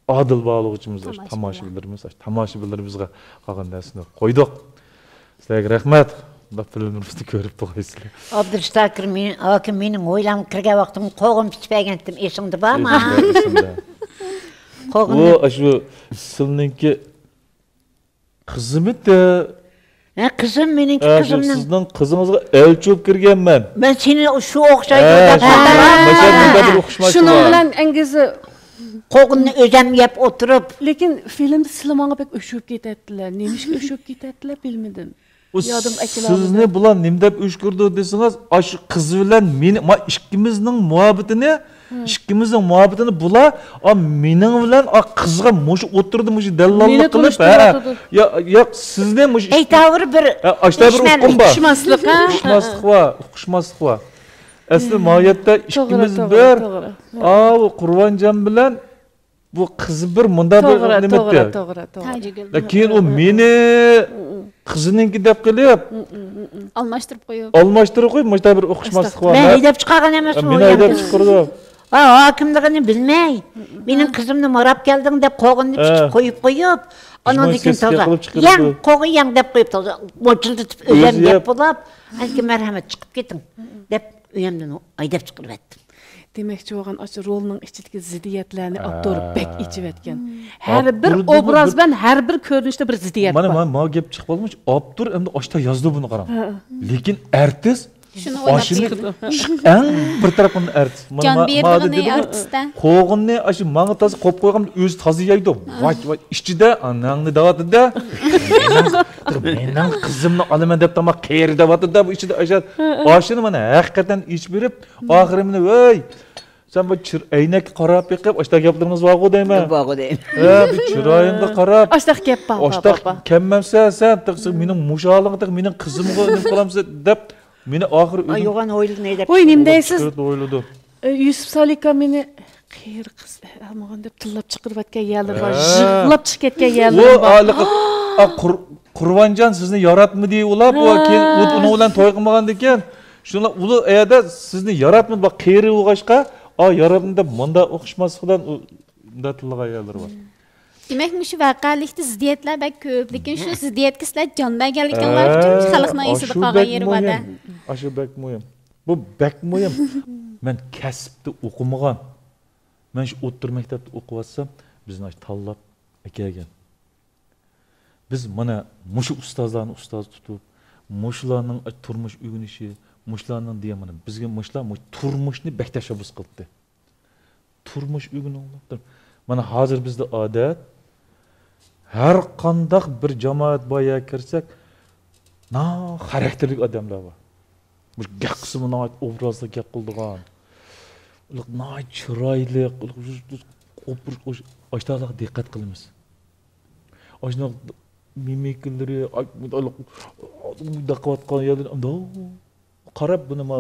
ئادىل باھالىغۇچىمىز ئاشۇ تاماشىبىنلىرىمىز، ئاشۇ تاماشىبىنلىرىمىزغا قالغان نەرسىنى قويدۇق. سىلەرگە رەھمەت. مۇنداق فىلىملىرىمىزنى كۆرۈپ تۇرغايسىلەر. ئابدۇرېشىت ھاكىم مېنىڭ، ھاكىم مېنىڭ ھويلامغا كىرگەن ۋاقتىمدا قوغۇن پىچىپ بەرگەنتىم، ئېسىڭدە بارمۇ؟ ئېسىمدە، ئېسىمدە. قوغۇننى ئۇ ئاشۇ سىلنىڭكى خىزمىتى. ھە، قىزىم، مېنىڭكى ھە، شۇ قىزىمنىڭ. سىزنىڭ قىزىڭىزغا ئەلچى بولۇپ كىرگەنمەن. مەن سېنى شۇ ئوخشايدۇ ھە، دەپ شۇ، ئاتىدىم. مۇشۇ، مۇشۇ بىر ئوخشىماس شۇنىڭ بار. بىلەن ئەڭگىزى قوغۇننى ئۆزۈم يەپ ئولتۇرۇپ. لېكىن فىلىمدا سىلەر ماڭا بەك ئوخشىشىپ كېتەتتىلەر. نېمىشقا ئوخشىشىپ كېتەتتىلەر بىلمىدىم. ئۇ يادىمغا ئەكېلەلمىدىم. سىزنى بۇلار نېمە دەپ ئۆچ كۆردى دېسىڭىز، ئاشۇ قىز بىلەن مېنى، ما، ئىككىمىزنىڭ مۇھەببىتىنى، ئىككىمىزنىڭ مۇھەببىتىنى بۇلار، ئا، مېنىڭ بىلەن، ئا، قىزغا مۇشۇ ئوتتۇرىدا مۇشۇ دەللاللىق قىلىپ، ھە، يا، يا، سىزنى مۇشۇ ئەيتاۋۇر بىر ئاشتا بىر ئۇقۇم بار. ئۇقۇشماسلىق، ھە؟ ئۇقۇشماسلىق بار، ئۇقۇشماسلىق بار. ئەسلى ماھىيەتتە توغرا، ئىككىمىز توغرا، بىر، توغرا. ئاۋۇ قۇرۋانجان بىلەن بۇ قىز بىر مۇنداق بىر توغرا، نېمە توغرا، ئېتتى. توغرا، توغرا. تاجىگۈل. لېكىن ئۇ مېنى قىزىنىڭكى دەپ قېلىپ، ئالماشتۇرۇپ قويۇپ. ئالماشتۇرۇپ قويۇپ، مۇشۇنداق بىر ئۇقۇشماسلىق بار. مەن ھەيدەپ چىقارغان ئەمەسمۇ ئۇ يەردىن. مېنى ھەيدەپ چىقىرىدۇ. ھە، ھاكىملىقىنى بىلمەي، مېنىڭ قىزىمنى ماراپ كەلدىڭ دەپ قوغۇننى پىچىپ قويۇپ قويۇپ، ئاناندىن كېيىن تازا يەڭ، قوغۇن يەڭ دەپ قويۇپ تازا موچىلدىتىپ ئۆزۈم يەپ بولۇپ، ئەنكى مەرھەمەت چىقىپ كېتىڭ دەپ ئۆيۈمدىن ھەيدەپ چىقىرىۋەتتىم. دېمەكچى بولغان ئاشۇ رولنىڭ ئىچىدىكى زىددىيەتلەرنى ئاپتور بەك ئېچىۋەتكەن. ھەر بىر ئوبراز بىلەن ھەر بىر كۆرۈنۈشتە بىر زىددىيەت بار. مانا، مانا، مانا گەپ چىقىپ قالدىمۇ، ئاپتور ئەمدى ئاشتا يازدى بۇنى قاراڭ. لېكىن ئارتىس ئاشۇنى ئەڭ بىر تەرەپىنى ئارتىس. جان بېرىدىغىنى ئارتىس-دە. قوغۇننى ئاشۇ ماڭا تازا قويۇپ قويغان ئۆزى تازا يەيدۇ. ۋاي، ۋاي، ئىچىدە ئاناڭنى دەۋاتىدۇ-دە. مېنىڭ، مېنىڭ قىزىمنى ئالىمەن دەپ تاماق قېرى دەۋاتىدۇ-دە، بۇ ئىچىدە ئاشۇ. ئاشۇنى مانا ھەقىقەتەن ئېچىپ بېرىپ، ئاخىرى مېنى، ۋەي، سەن بۇ چىر-، ئەينەككە قاراپ بېقىپ، ئاشۇنداق گەپلىرىڭىز بارغۇ دەيمەن. بارغۇ دەيمەن. ھە، بۇ چىرايىڭغا قاراپ. ئاشۇنداق گەپ بار، بار، بار. ئاشۇنداق كەلمەمسەن سەن، تېخى مېنىڭ مۇشۇ ھالىڭغا تېخى مېنىڭ قىزىمغا نېمە قىلامسەن دەپ، مېنى ئاخىرى ئۆزۈم يوغان ھويلىنى ھەيدەپ ۋوي، نېمە دەيسىز؟ ئويلىدى. ئە، يۈسۈپ سالىكا مېنى قېرى قىز ئالمىغان دەپ تىللاپ چىقىرىۋەتكەن يەرلىرى بار، ھە. يىغلاپ چىقىپ كەتكەن يەرلىرى بار. ئا، قۇر-، قۇرۋانجان سىزنى ياراتمىدى ئۇلاپ، ئۇ كېيىن ئۇ-، ئۇنىڭ بىلەن توي قىلمىغاندىكىن، شۇڭلار ئۇلار ئەدە سىزنى ياراتمىدى، بۇ قېرى بولغاچقا، ئا، ياراتمىدى دەپ مۇنداق ئوخشىماسلىقىدىن ئۇ-، مۇنداق تىللىغان يەرلىرى بار. دېمەك، مۇشۇ ۋەقەلىكتە زىددىيەتلەر بەك كۆپ، لېكىن شۇ زىددىيەتكە سىلەر جان بەرگەنلىكىڭلار ئۈچۈن خەلقنىڭ ئېسىدە قالغان يېرى بار-دە. ئاشۇ بەك مۇھىم. بۇ بەك مۇھىم. مەن كەسىپتە ئوقۇمىغان، مەن شۇ ئوتتۇرا مەكتەپتە ئوقۇۋاتسام، بىزنى ئاشۇ تاللاپ ئەكەلگەن. بىز مانا مۇشۇ ئۇستازلارنى ئۇستاز تۇتۇپ، مۇشۇلارنىڭ تۇرمۇش ئۆگىنىشى، مۇشۇلارنىڭ دېگەن مانا بىزگە مۇشۇلار مۇ-، تۇرمۇشنى بەك تەشەببۇس قىلدى. تۇرمۇش ئۆگىنىڭلار. مانا ھازىر بىزدە ئادەت، ھەر قانداق بىر جامائەت بار يەرگە كىرسەك، ناھايىتى خاراكتېرلىك ئادەملەر بار. بىر گەپ قىلسىمۇ ناھايىتى ئوبرازلىق گەپ قىلىدىغان، ناھايىتى چىرايلىق، ئاشۇنداقلارغا دىققەت قىلىمىز. ئاشۇنداق مىمىكىلىرى، مۇنداق قىلىۋاتقان يەردىن قاراپ بۇنى ما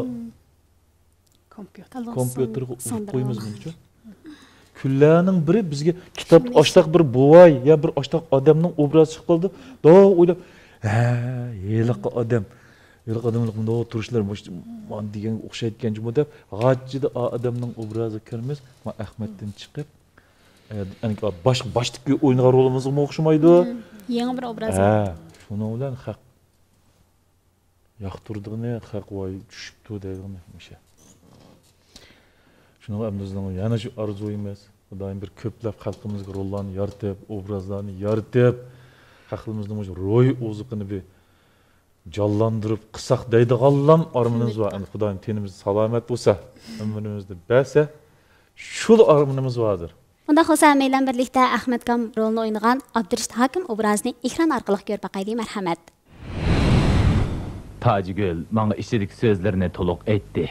كومپيۇتېرغا ئۇرۇپ قويىمىز بۇنىچۇ. كۈنلەرنىڭ بىرى بىزگە كىتابتا ئاشتاق بىر بوۋاي يا بىر ئاشتاق ئادەمنىڭ ئوبرازى چىقىپ قالدى. داۋ ئويلاپ، ھە، ھېلىقى ئادەم، ھېلىقى ئادەم مۇنداق تۇرۇشلار مانا دېگەنگە ئوخشايدىكەنجۇمۇ دەپ، غاچچىدە ئا ئادەمنىڭ ئوبرازىغا كىرىمىز، ما ئەخمەتتىن چىقىپ، ئە، باش-، باشتىكى ئوينىغان رولىمىزغىمۇ ئوخشىمايدۇ. يېڭى بىر ئوبراز. ھە، شۇنىڭ بىلەن خەق ياقتۇرىدىغىنى خەق ۋاي چۈشۈپتۇ دەيدىغىنى مۇشۇ. شۇنىڭغا ئەمدى بىزنىڭ يەنە شۇ ئارزۇيىمىز، خۇدايىم بىر كۆپلەپ خەلقىمىزگە روللارنى يارىتىپ، ئوبرازلارنى يارىتىپ، خەقلىرىمىزنىڭ مۇشۇ روھىي ئوزۇقىنى بىر جانلاندۇرۇپ قىلساق دەيدىغانلام ئارمىنىمىز بار. ئەمدى خۇدايىم تېنىمىز سالامەت بولسا، ئۆمرىمىزنى بەرسە، شۇلا ئارمىنىمىز باردۇر. ئۇنداق بولسا، ھەممەيلەن بىرلىكتە ئەخمەتكام رولىنى ئوينىغان ئابدۇرېشىت ھاكىم ئوبرازىنى ئېكران ئارقىلىق كۆرۈپ باقايلى، مەرھەمەت. تاجىگۈل ماڭا ئىچىدىكى سۆزلىرىنى تولۇق ئېيتتى.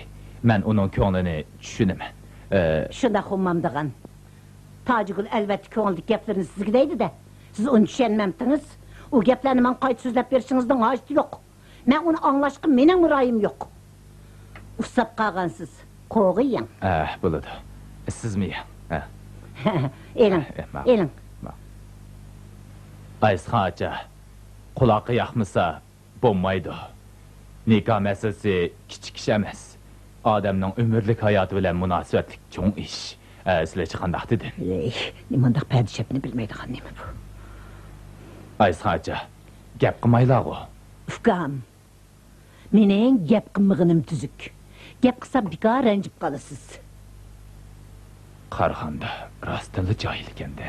مەن ئۇنىڭ كۆڭلىنى چۈشىنىمەن. ئە، شۇنداق ئۇمامدىغان. تاجىگۈل ئەلۋەتتە كۆڭلىدىكى گەپلىرىنى سىزگە دەيدۇ-دە. سىز ئۇنى چۈشەنمەمتىڭىز. ئۇ گەپلەرنى ماڭا قايتا سۆزلەپ بېرىشىڭىزنىڭ ھاجىتى يوق. مەن ئۇنى ئاڭلاشقا مېنىڭمۇ رايىم يوق. ئۇسساپ قالغانسىز. قوغۇيۇڭ. ئەھ، بولىدۇ. سىزمۇ يەڭ. ھە. ئېلىڭ، ھە، ماقۇل. ئېلىڭ. ماقۇل. ئايسىخان ئاچا، قۇلاققا ياقمىسا بولمايدۇ. نىكاھ مەسىلىسى كىچىك ئىش ئەمەس. ئادەمنىڭ ئۆمۈرلۈك ھاياتى بىلەن مۇناسىۋەتلىك چوڭ ئىش. ئە، سىلەرچە قانداق دېدىم؟ ئېي، نېمانداق پەدىشەپنى بىلمەيدىغان نېمە بۇ؟ ئايسىخان ئاچا، گەپ قىلمايلاغۇ. ئۇكام، مېنىڭ گەپ قىلمىغىنىم تۈزۈك. گەپ قىلسام بىكار رەنجىپ قالىسىز. قارىغاندا راستتىنلا جاھىل ئىكەن-دە.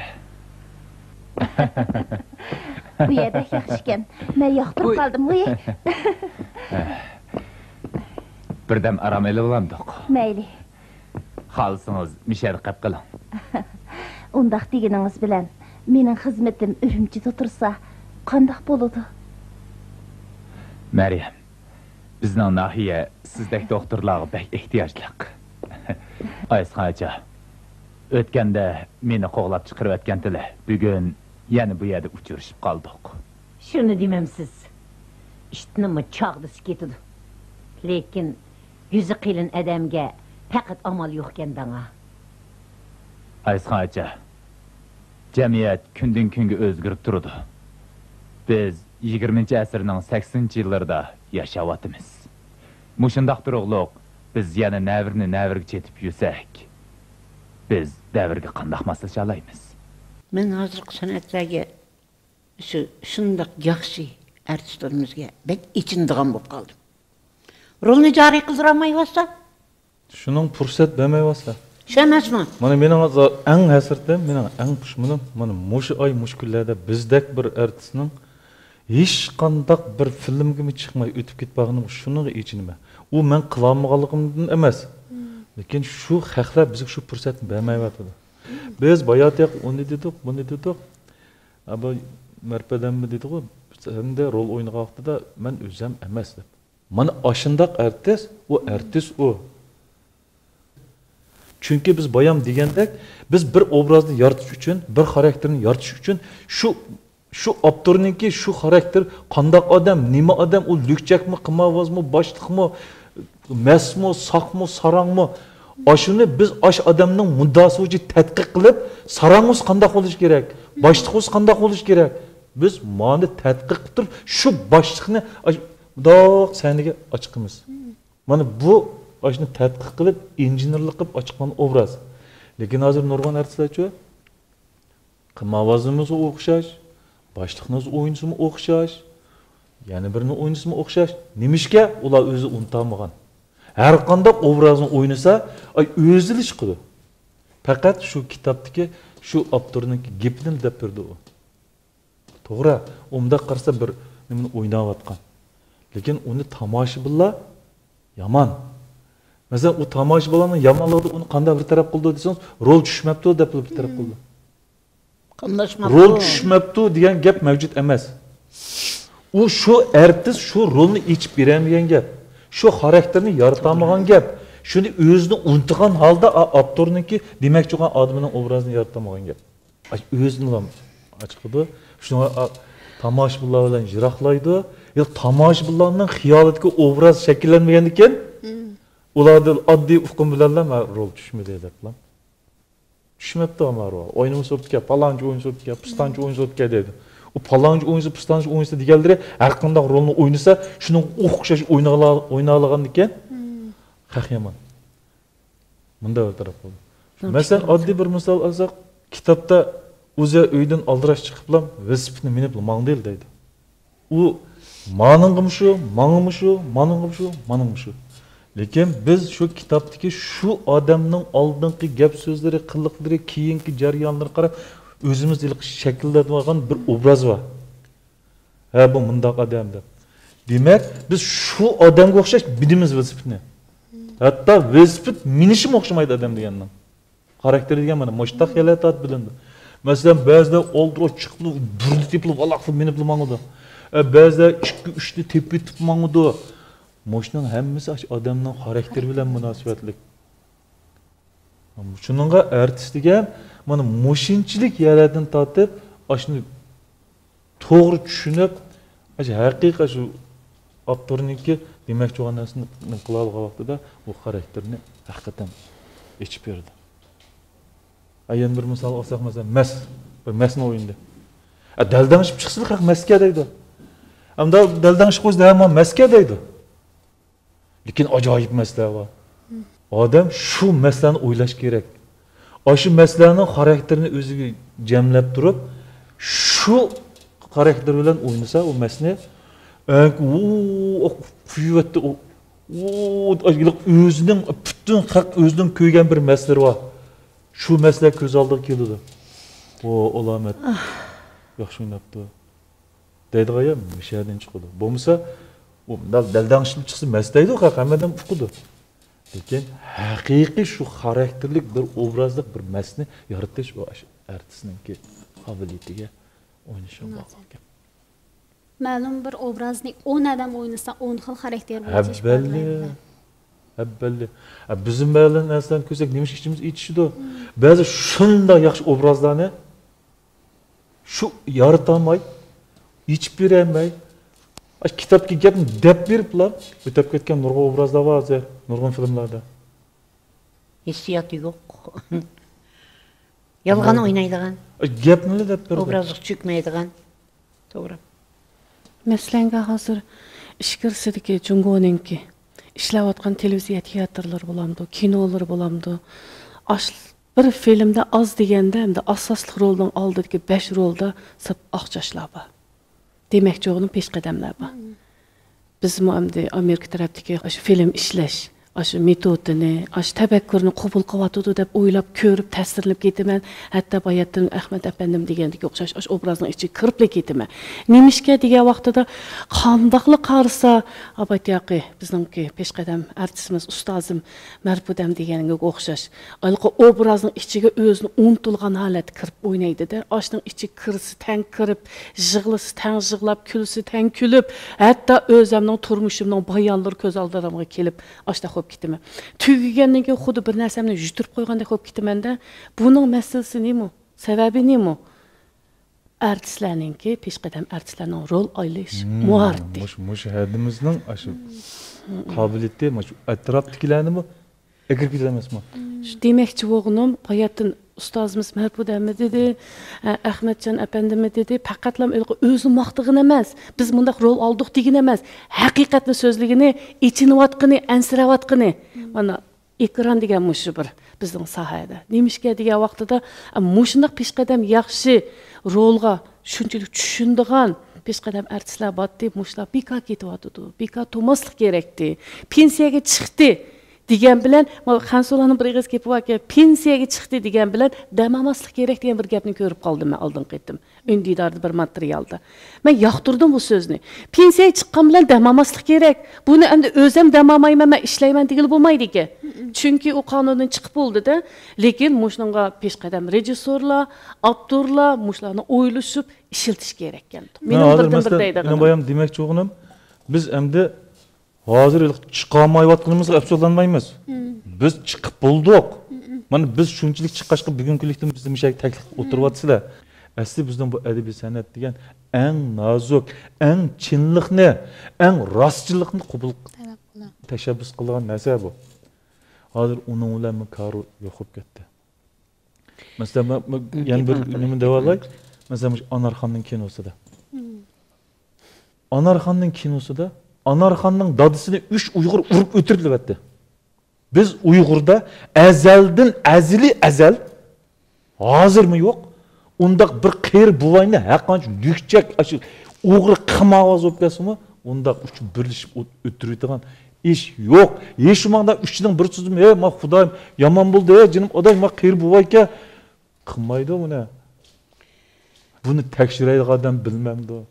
بۇ يەر بەك ياخشىكەن. مەن ياقتۇرۇپ قالدىم، ۋۇي. بىردەم ئارام ئېلىۋالامدۇق؟ مەيلى. خالىسىڭىز مىشەدە قېپ قېلىڭ. ئۇنداق دېگىنىڭىز بىلەن مېنىڭ خىزمىتىم ئۈرۈمچىدە تۇرسا قانداق بولىدۇ؟ مەريەم، بىزنىڭ ناھىيە سىزدەك دوختۇرلارغا بەك ئېھتىياجلىق. ئايسىخان ئاچا، ئۆتكەندە مېنى قوغلاپ چىقىرىۋەتكەنتىلە، بۈگۈن يەنە بۇ يەردە ئۇچرىشىپ قالدۇق. شۇنى دېمەمسىز. ئىتنىمۇ چاغدىسى كېتىدۇ. لېكىن يۈزى قېلىن ئادەمگە پەقەت ئامال يوقكەن داڭا. ئايسىخان ئاچا، جەمئىيەت كۈندىن كۈنگە ئۆزگىرىپ تۇرىدۇ. بىز يىگىرمىنچى ئەسىرنىڭ سەكسىنىنچى يىللىرىدا ياشاۋاتىمىز. مۇشۇنداق تۇرۇقلۇق بىز يەنە نەۋرىنى نەۋرىگە چېتىپ يۈرسەك، بىز دەۋرگە قانداق ماسلىشالايمىز؟ مەن ھازىرقى سەنئەتلەرگە شۇ، شۇنداق ياخشى ئارتىسلىرىمىزگە بەك ئېچىنىدىغان بولۇپ قالدىم. رولنى جارى قىلدۇرالمايۋاتسا؟ شۇنىڭ پۇرسەت بەرمەيۋاتسا؟ شۇ ئەمەسمۇ؟ مانا مېنىڭ ھازىر ئەڭ ھەسرىتىم، مېنىڭ ئەڭ پۇشمىنىم، مانا مۇشۇ ئاي، مۇشۇ كۈنلەردە بىزدەك بىر ئارتىسنىڭ ھېچقانداق بىر فىلىمگىمۇ چىقماي ئۆتۈپ كېتىپ بارغىنىم، شۇنىڭغا ئېچىنىمەن. ئۇ مەن قىلالمىغانلىقىمدىن ئەمەس. لېكىن شۇ خەقلەر بىزگە شۇ پۇرسەتنى بەرمەيۋاتىدۇ. بىز باياتىياق ئۇنى دېدۇق، بۇنى دېدۇق. ئا، بۇ مەرپەدەممۇ دېدىغۇ، سەندە رول ئوينىغان ۋاقتىدا مەن ئۆزۈم ئەمەس دەپ. مانا ئاشۇنداق ئارتىس، ئۇ ئارتىس ئۇ. چۈنكى بىز بايام دېگەندەك، بىز بىر ئوبرازنى يارىتىش ئۈچۈن، بىر خاراكتېرنى يارىتىش ئۈچۈن شۇ، شۇ ئاپتورنىڭكى شۇ خاراكتېر قانداق ئادەم، نېمە ئادەم، ئۇ لۈكچەكمۇ، قىمارۋازمۇ، باشلىقمۇ، مەستمۇ، ساقمۇ، ساراڭمۇ؟ ئاشۇنى بىز ئاشۇ ئادەمنىڭ مۇددىئاسى بويىچە تەتقىق قىلىپ، ساراڭ بولسا قانداق بولۇشى كېرەك، باشلىق بولسا قانداق بولۇشى كېرەك؟ بىز مانى تەتقىق قىلىپ تۇرۇپ، شۇ باشلىقنى ئاش-، مۇنداق سەھنىگە ئاچىقىمىز. مانا بۇ ئاشۇنى تەتقىق قىلىپ، ئىنژېنېرلىق قىلىپ ئاچىققان ئوبراز. لېكىن ھازىر نۇرغۇن ئارتىسلارچۇ؟ قىمارۋازىمىزغا ئوخشاش، باشلىقنىڭ ئوينىسىمۇ ئوخشاش، يەنە بىرىنى ئوينىسىمۇ ئوخشاش. نېمىشقا؟ ئۇلار ئۆزى ئۇنتالمىغان. ھەر قانداق ئوبرازنى ئوينىسا، ئاي، ئۆزىلا چىقىدۇ. پەقەت شۇ كىتابتىكى شۇ ئاپتورنىڭ گېپىدىن دەپ بېرىدۇ ئۇ. توغرا، ئۇنداق قارىسا بىر نېمىنى ئويناۋاتقان. لېكىن ئۇنى تاماشىبىنلار يامان. مەسىلەن، ئۇ تاماشىبىنلارنىڭ يامانلىقىدا ئۇنى قانداق بىر تەرەپ قىلىدۇ دېسىڭىز، رول چۈشمەپتۇ دەپ بىر تەرەپ قىلىدۇ. قاملاشماپتۇ. رول چۈشمەپتۇ دېگەن گەپ مەۋجۇت ئەمەس. ئۇ شۇ ئارتىس شۇ رولنى ئېچىپ بېرەلمىگەن گەپ. شۇ خاراكتېرنى يارىتالمىغان گەپ. شۇنى ئۆزىنى ئۇنتۇغان ھالدا ئا-، ئاپتورنىڭكى دېمەكچى بولغان ئادىمىنىڭ ئوبرازىنى يارىتالمىغان گەپ. ئاش-، ئۆزىنىلا ئاچىقىدۇ. شۇڭا، ئا، تاماشىبىنلار بىلەن يىراقلايدۇ. يا تاماشىبىنلارنىڭ خىيالىدىكى ئوبراز شەكىللەنمىگەندىكىن، ئۇلاردا ئاددىي ئۇقۇم بىلەنلا، «مانا رول چۈشمىدى» دەپلا. چۈشمەپتۇ، ئەمما رول. ئوينىمىسا بوپتىكەن، پالانچى ئوينىسا بوپتىكەن، پىستانچى ئوينىسا بوپتىكەن دەيدۇ. ئۇ پالانچى ئوينىسا، پىستانچى ئوينىسا دېگەنلىرى ھەر قانداق رولنى ئوينىسا، شۇنىڭغا ئوخشاش ئوينىغالا-، ئوينالىغاندىكىن، خەق يامان. مۇنداق بىر تەرەپ بولدى. مەسىلەن، ئاددىي بىر مىسال ئالساق، كىتابتا «ئۆزى ئۆيدىن ئالدىراش چىقىپلا ۋېلىسىپىتنى مىنىپلا ماڭدى» دەيدۇ. ئۇ مانىڭغىمۇ شۇ، ماڭىمۇ شۇ، مانىڭغىمۇ شۇ، مانىڭغىمۇ شۇ. لېكىن بىز شۇ كىتابتىكى شۇ ئادەمنىڭ ئالدىنقى گەپ سۆزلىرى، قىلىقلىرى، كېيىنكى جەريانلىرىغا قاراپ، ئۆزىمىز ھېلىقى شەكىللەندۈرۈۋالغان بىر ئوبراز بار. ھە، بۇ مۇنداق ئادەم دەپ. دېمەك، بىز شۇ ئادەمگە ئوخشاش مىنىمىز ۋېلىسىپىتنى. ھەتتا ۋېلىسىپىت مىنىشىمۇ ئوخشىمايدۇ ئادەم دېگەننىڭ. خاراكتېرى دېگەن مانا مۇشتاق يەرلەر تارتىپ بىلىنىدۇ. مەسىلەن، بەزىلەر ئالدىراش چىقىپلا، بۇرنى تېپىلىپ، ۋالاقلا مىنىپلا ماڭىدۇ. ئە، بەزىلەر ئىككى، ئۈچنى تېپىۋېتىپ ماڭىدۇ. مۇشۇنىڭ ھەممىسى ئاشۇ ئادەمنىڭ خاراكتېرى بىلەن مۇناسىۋەتلىك. شۇنىڭغا ئارتىس دېگەن مانا مۇشۇنچىلىك يەرلەردىن تارتىپ، ئاشۇنى توغرا چۈشىنىپ، ئاشۇ ھەقىقىي شۇ ئاپتورنىڭكى دېمەكچى بولغان نەرسىنى قىلالىغان ۋاقتىدا، بۇ خاراكتېرنى ھەقىقەتەن ئېچىپ بېرىدۇ. ھە، يەنە بىر مىسال ئالساق، مەسىلەن، مەس. بىر مەسنى ئوينىدى. ھە، دەلدەڭشىپ چىقسىلا، خەق مەسكە دەيدۇ. ئەمدى دەلدەڭشىپ قويسا، ھە، مانا مەسكە دەيدۇ. لېكىن ئاجايىپ مەسلە بار. ئادەم شۇ مەسىلەنى ئويلاش كېرەك. ئاشۇ مەسىلەنىڭ خاراكتېرىنى ئۆزىگە جەملەپ تۇرۇپ، شۇ خاراكتېر بىلەن ئوينىسا، ئۇ مەسىلىنى، ئەنك-، ئۇ، ئۇ، قۇيۇۋەتتى، ئۇ، ئۇ، ئۆزىنىڭ، پۈتۈن خەق ئۆزىنىڭ كۆرگەن بىر مەسىلىرى بار. شۇ مەسىلە كۆز ئالدىغا كېلىدۇ. ئۇ، ئالامەت. ياخشى ئويناپتۇ. دەيدىغان يەر مۇشۇ يەردىن چىقىدۇ. بولمىسا، ئۇ دەل-، دەلدەڭشىپ چىقسا مەس دەيدۇ، خەق ھەممە ئادەم ئۇقىدۇ. لېكىن ھەقىقىي شۇ خاراكتېرلىك بىر ئوبرازلىق بىر مەسنى يارىتىش، ئۇ ئاشۇ ئارتىسنىڭكى قابىلىيىتىگە، ئوينىشىغا باغلىق گەپ. مەلۇم بىر ئوبرازنى ئون ئادەم ئوينىسا، ئون خىل خاراكتېر بويىچە ئىپادىلەيدۇ. ھەببەللى. ھەببەللى. ھە، بىزمۇ مەلۇم نەرسىلەرنى كۆرسەك، نېمىشقا ئىچىمىز ئېچىشىدۇ؟ بەزى شۇنداق ياخشى ئوبرازلارنى شۇ يارىتالماي، ئېچىپ بېرەلمەي، ئاشۇ كىتابتىكى گەپنى دەپ بېرىپلا ئۆتەپ كەتكەن نۇرغۇن ئوبرازلار بار ھازىر، نۇرغۇن فىلىملاردا. ھېسسىياتى يوق. يالغان ئوينايدىغان. گەپنىلا دەپ بېرىدۇ. ئوبرازغا چۆكمەيدىغان. توغرا. مەسىلەنگە، ھازىر ئىچكىرىسىدىكى جۇڭگونىڭكى ئىشلەۋاتقان تېلېۋىزىيە تىياتىرلىرى بولامدۇ، كىنولىرى بولامدۇ، ئاش-، بىر فىلىمدە ئاز دېگەندە، ئەمدى ئاساسلىق رولنىڭ ئالدىدىكى بەش رولدا سىرت ئاق چاچلار بار. دېمەكچى بولغىنىم، پېشقەدەملەر بار. بىزمۇ ئەمدى ئامېرىكا تەرەپتىكى ئاشۇ فىلىم ئىشلەش، ئاشۇ مېتودىنى، ئاشۇ تەپەككۇرنى قوبۇل قىلىۋاتىدۇ دەپ ئويلاپ كۆرۈپ تەسىرلىنىپ كېتىمەن. ھەتتا باياتىن ئەخمەت ئەپەندىم دېگەندىكى ئوخشاش ئاشۇ ئوبرازنىڭ ئىچىگە كىرىپلا كېتىمەن. نېمىشقا دېگەن ۋاقتىدا قانداقلا قارىسا، ئابايتياقى بىزنىڭكى پېشقەدەم ئارتىسىمىز، ئۇستازىم مەرپۇدەم دېگەنگە ئوخشاش. ھېلىقى ئوبرازنىڭ ئىچىگە ئۆزىنى ئۇنتۇلغان ھالەتتە كىرىپ ئوينايدۇ-دە. ئاشۇنىڭ ئىچىگە كىرسە تەڭ كىرىپ، يىغلىسا تەڭ يىغلاپ، كۈلسە تەڭ كۈلۈپ، ھەتتا ئۆزەمنىڭ تۇرمۇشۇمنىڭ بايانلىرى كۆز ئالدىمغا كېلىپ، ئاشۇنداق بولۇپ كېتىمەن. تۈگىگەندىن كېيىن خۇددى بىر نەرسەمنى يۈتۈرۈپ قويغاندەك بولۇپ كېتىمەن-دە. بۇنىڭ مەسىلىسى نېمە؟ سەۋەبى نېمە؟ ئارتىسلارنىڭكى، پېشقەدەم ئارتىسلارنىڭ رول ئايلىش مم، ماھارىتى. مۇش-، مۇشۇ ھەدىمىزنىڭ ئاشۇ قابىلىيىتى، مۇشۇ ئەتراپتىكىلەرنىمۇ ئەكىرىپ كېتەلمەسمۇ؟ شۇ دېمەكچى بولغىنىم، باياتىن ئۇستازىمىز مەرپۇدەممۇ دېدى، ئە، ئەخمەتجان ئەپەندىمۇ دېدى، پەقەتلا ئۆزىنى ماختىغىنى ئەمەس، بىز مۇنداق رول ئالدۇق دېگىنى ئەمەس، ھەقىقەتنى سۆزلىگىنى، ئېچىنىۋاتقىنى، ئەنسىرەۋاتقىنى. مانا، ئېكران دېگەن مۇشۇ بىر بىزنىڭ ساھەدە. نېمىشقا دېگەن ۋاقتىدا، ئە، مۇشۇنداق پېشقەدەم ياخشى رولغا شۇنچىلىك چۈشىنىدىغان پېشقەدەم ئارتىسلار بارتى، مۇشۇلار بىكار كېتىۋاتىدۇ، بىكار تۇرماسلىق كېرەكتى. پېنسىيەگە چىقتى دېگەن بىلەن، مانا خەنسۇلانىڭ بىر ئېغىز گېپى باركەن، پېنسىيەگە چىقتى دېگەن بىلەن دەم ئالماسلىق كېرەك دېگەن بىر گەپنى كۆرۈپ قالدىم مەن ئالدىنقى قېتىم. ئۈندىداردا بىر ماتېرىيالدا. مەن ياقتۇردۇم بۇ سۆزنى. پېنسىيەگە چىققان بىلەن دەم ئالماسلىق كېرەك. بۇنى ئەمدى ئۆزۈم دەم ئالمايمەن، مەن ئىشلەيمەن دېگىلى بولمايدىكەن. چۈنكى ئۇ قانۇندىن چىقىپ بولدى-دە. لېكىن مۇشۇنىڭغا پېشقەدەم رېژىسسورلار، ئاپتورلار مۇشۇلارنى ئويلىشىپ ئىشلىتىش كېرەككەن. مەن مېنىڭ ھازىر بىردىن بىر مەسىلەن، دەيدىغىنىم. ئىنىم بايام دېمەكچى بولغىنىم، بىز ئەمدى ھازىر چىقالمايۋاتقىنىمىزغا ئەپسۇسلانمايمىز. بىز چىقىپ بولدۇق. مانا بىز شۇنچىلىك چىققاچقا بۈگۈنكى كۈنلۈكتە بىزنى مۇشۇ يەرگە تەكلىپ قىلىپ ئولتۇرۇۋاتىسىلەر. ئەسلى بىزنىڭ بۇ ئەدەبىي سەنئەت دېگەن ئەڭ نازۇك، ئەڭ چىنلىقنى، ئەڭ راستچىللىقنى قوبۇل، تەلەپ قىلىدۇ، تەشەببۇس قىلىدىغان نەرسە بۇ. ھازىر ئۇنىڭ بىلەن كارى يوق بولۇپ كەتتى. مەسىلەن، مەن، مەن يەنە بىر نېمە دەۋالاي؟ مەسىلەن، مۇشۇ ئانارخاننىڭ كىنوسىدا. ئانارخاننىڭ كىنوسىدا ئانارخاننىڭ دادىسىنى ئۈچ ئۇيغۇر ئۇرۇپ ئۆلتۈرۈۋەتتى. بىز ئۇيغۇردا ئەزەلدىن، ئەزىلى ئەزەل، ھازىرمۇ يوق، ئۇنداق بىر قېرى بوۋاينى ھەرقانچە لۈكچەك، ئاشۇ ئوغرى قىمارۋاز بولۇپ كەلسىمۇ، ئۇنداق ئۈچ بىرلىشىپ ئۆت-، ئۆلتۈرۈۋېتىدىغان ئىش يوق. ھېچ شۇماڭدا ئۈچىنىڭ بىر سۆزىمۇ، ھەي، ما خۇدايىم، يامان بولدى، ھەي، جېنىم ئاداي، ما قېرى بوۋايكەن، قىلمايدۇ بۇنى. بۇنى تەكشۈرەيدىغان ئادەم بىلمەمدۇ؟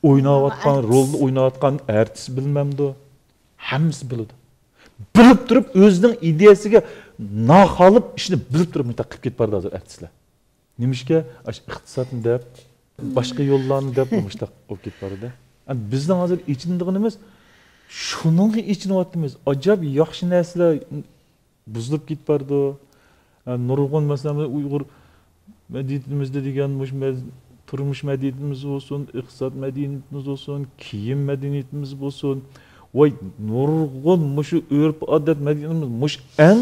ئويناۋاتقان، رولنى ئويناۋاتقان ئارتىس بىلمەمدۇ؟ ھەممىسى بىلىدۇ. بىلىپ تۇرۇپ، ئۆزىنىڭ ئىدىيەسىگە ناخالىپ ئىشنى بىلىپ تۇرۇپ مۇشۇنداق قىلىپ كېتىپ بارىدۇ ھازىر ئارتىسلار. نېمىشقا؟ ئاشۇ ئىقتىسادنى دەپ، باشقا يوللارنى دەپ مۇشۇنداق بولۇپ كېتىپ بارىدۇ. ئەمدى بىزنىڭ ھازىر ئېچىنىدىغىنىمىز، شۇنىڭغا ئېچىنىۋاتىمىز. ئاجايىپ ياخشى نەرسىلەر بۇزۇلۇپ كېتىپ بارىدۇ. ھە، نۇرغۇن، مەسىلەن، ئۇيغۇر مەدەنىيىتىمىزدە دېگەن مۇشۇ مەز-، تۇرمۇش مەدەنىيىتىمىز بولسۇن، ئىقتىساد مەدەنىيىتىمىز بولسۇن، كىيىم مەدەنىيىتىمىز بولسۇن، ۋاي، نۇرغۇن مۇشۇ ئۆرپ-ئادەت مەدەنىيىتىمىز مۇشۇ ئەڭ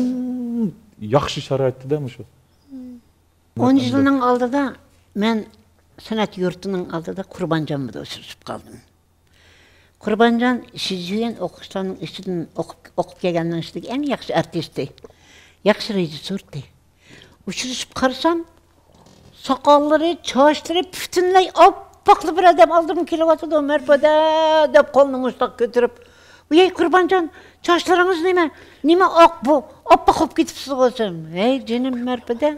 ياخشى شارائىتتىدا مۇشۇ. ئون يىلنىڭ ئالدىدا مەن سەنئەت يۇرتىنىڭ ئالدىدا قۇربانجان بىلەن ئۇچرىشىپ قالدىم. قۇربانجان شىجيۈەن ئوقۇغۇچىلارنىڭ ئىچىدىن ئوقۇپ، ئوقۇپ كەلگەننىڭ ئىچىدىكى ئەڭ ياخشى ئارتىستى، ياخشى رېژىسسورتى. ئۇچرىشىپ قارىسام، ساقاللىرى، چاچلىرى پۈتۈنلەي ئاپئاقلا بىر ئادەم ئالدىمغا كېلىۋاتىدۇ، «مەرپىدە» دەپ قولىنى مۇشتاق كۆتۈرۈپ، «ۋەي قۇربانجان، چاچلىرىڭىز نېمە؟ نېمە ئاق بۇ؟ ئاپئاق بولۇپ كېتىپسىزغۇ» دېسەم، «ھەي جېنىم مەرپىدە،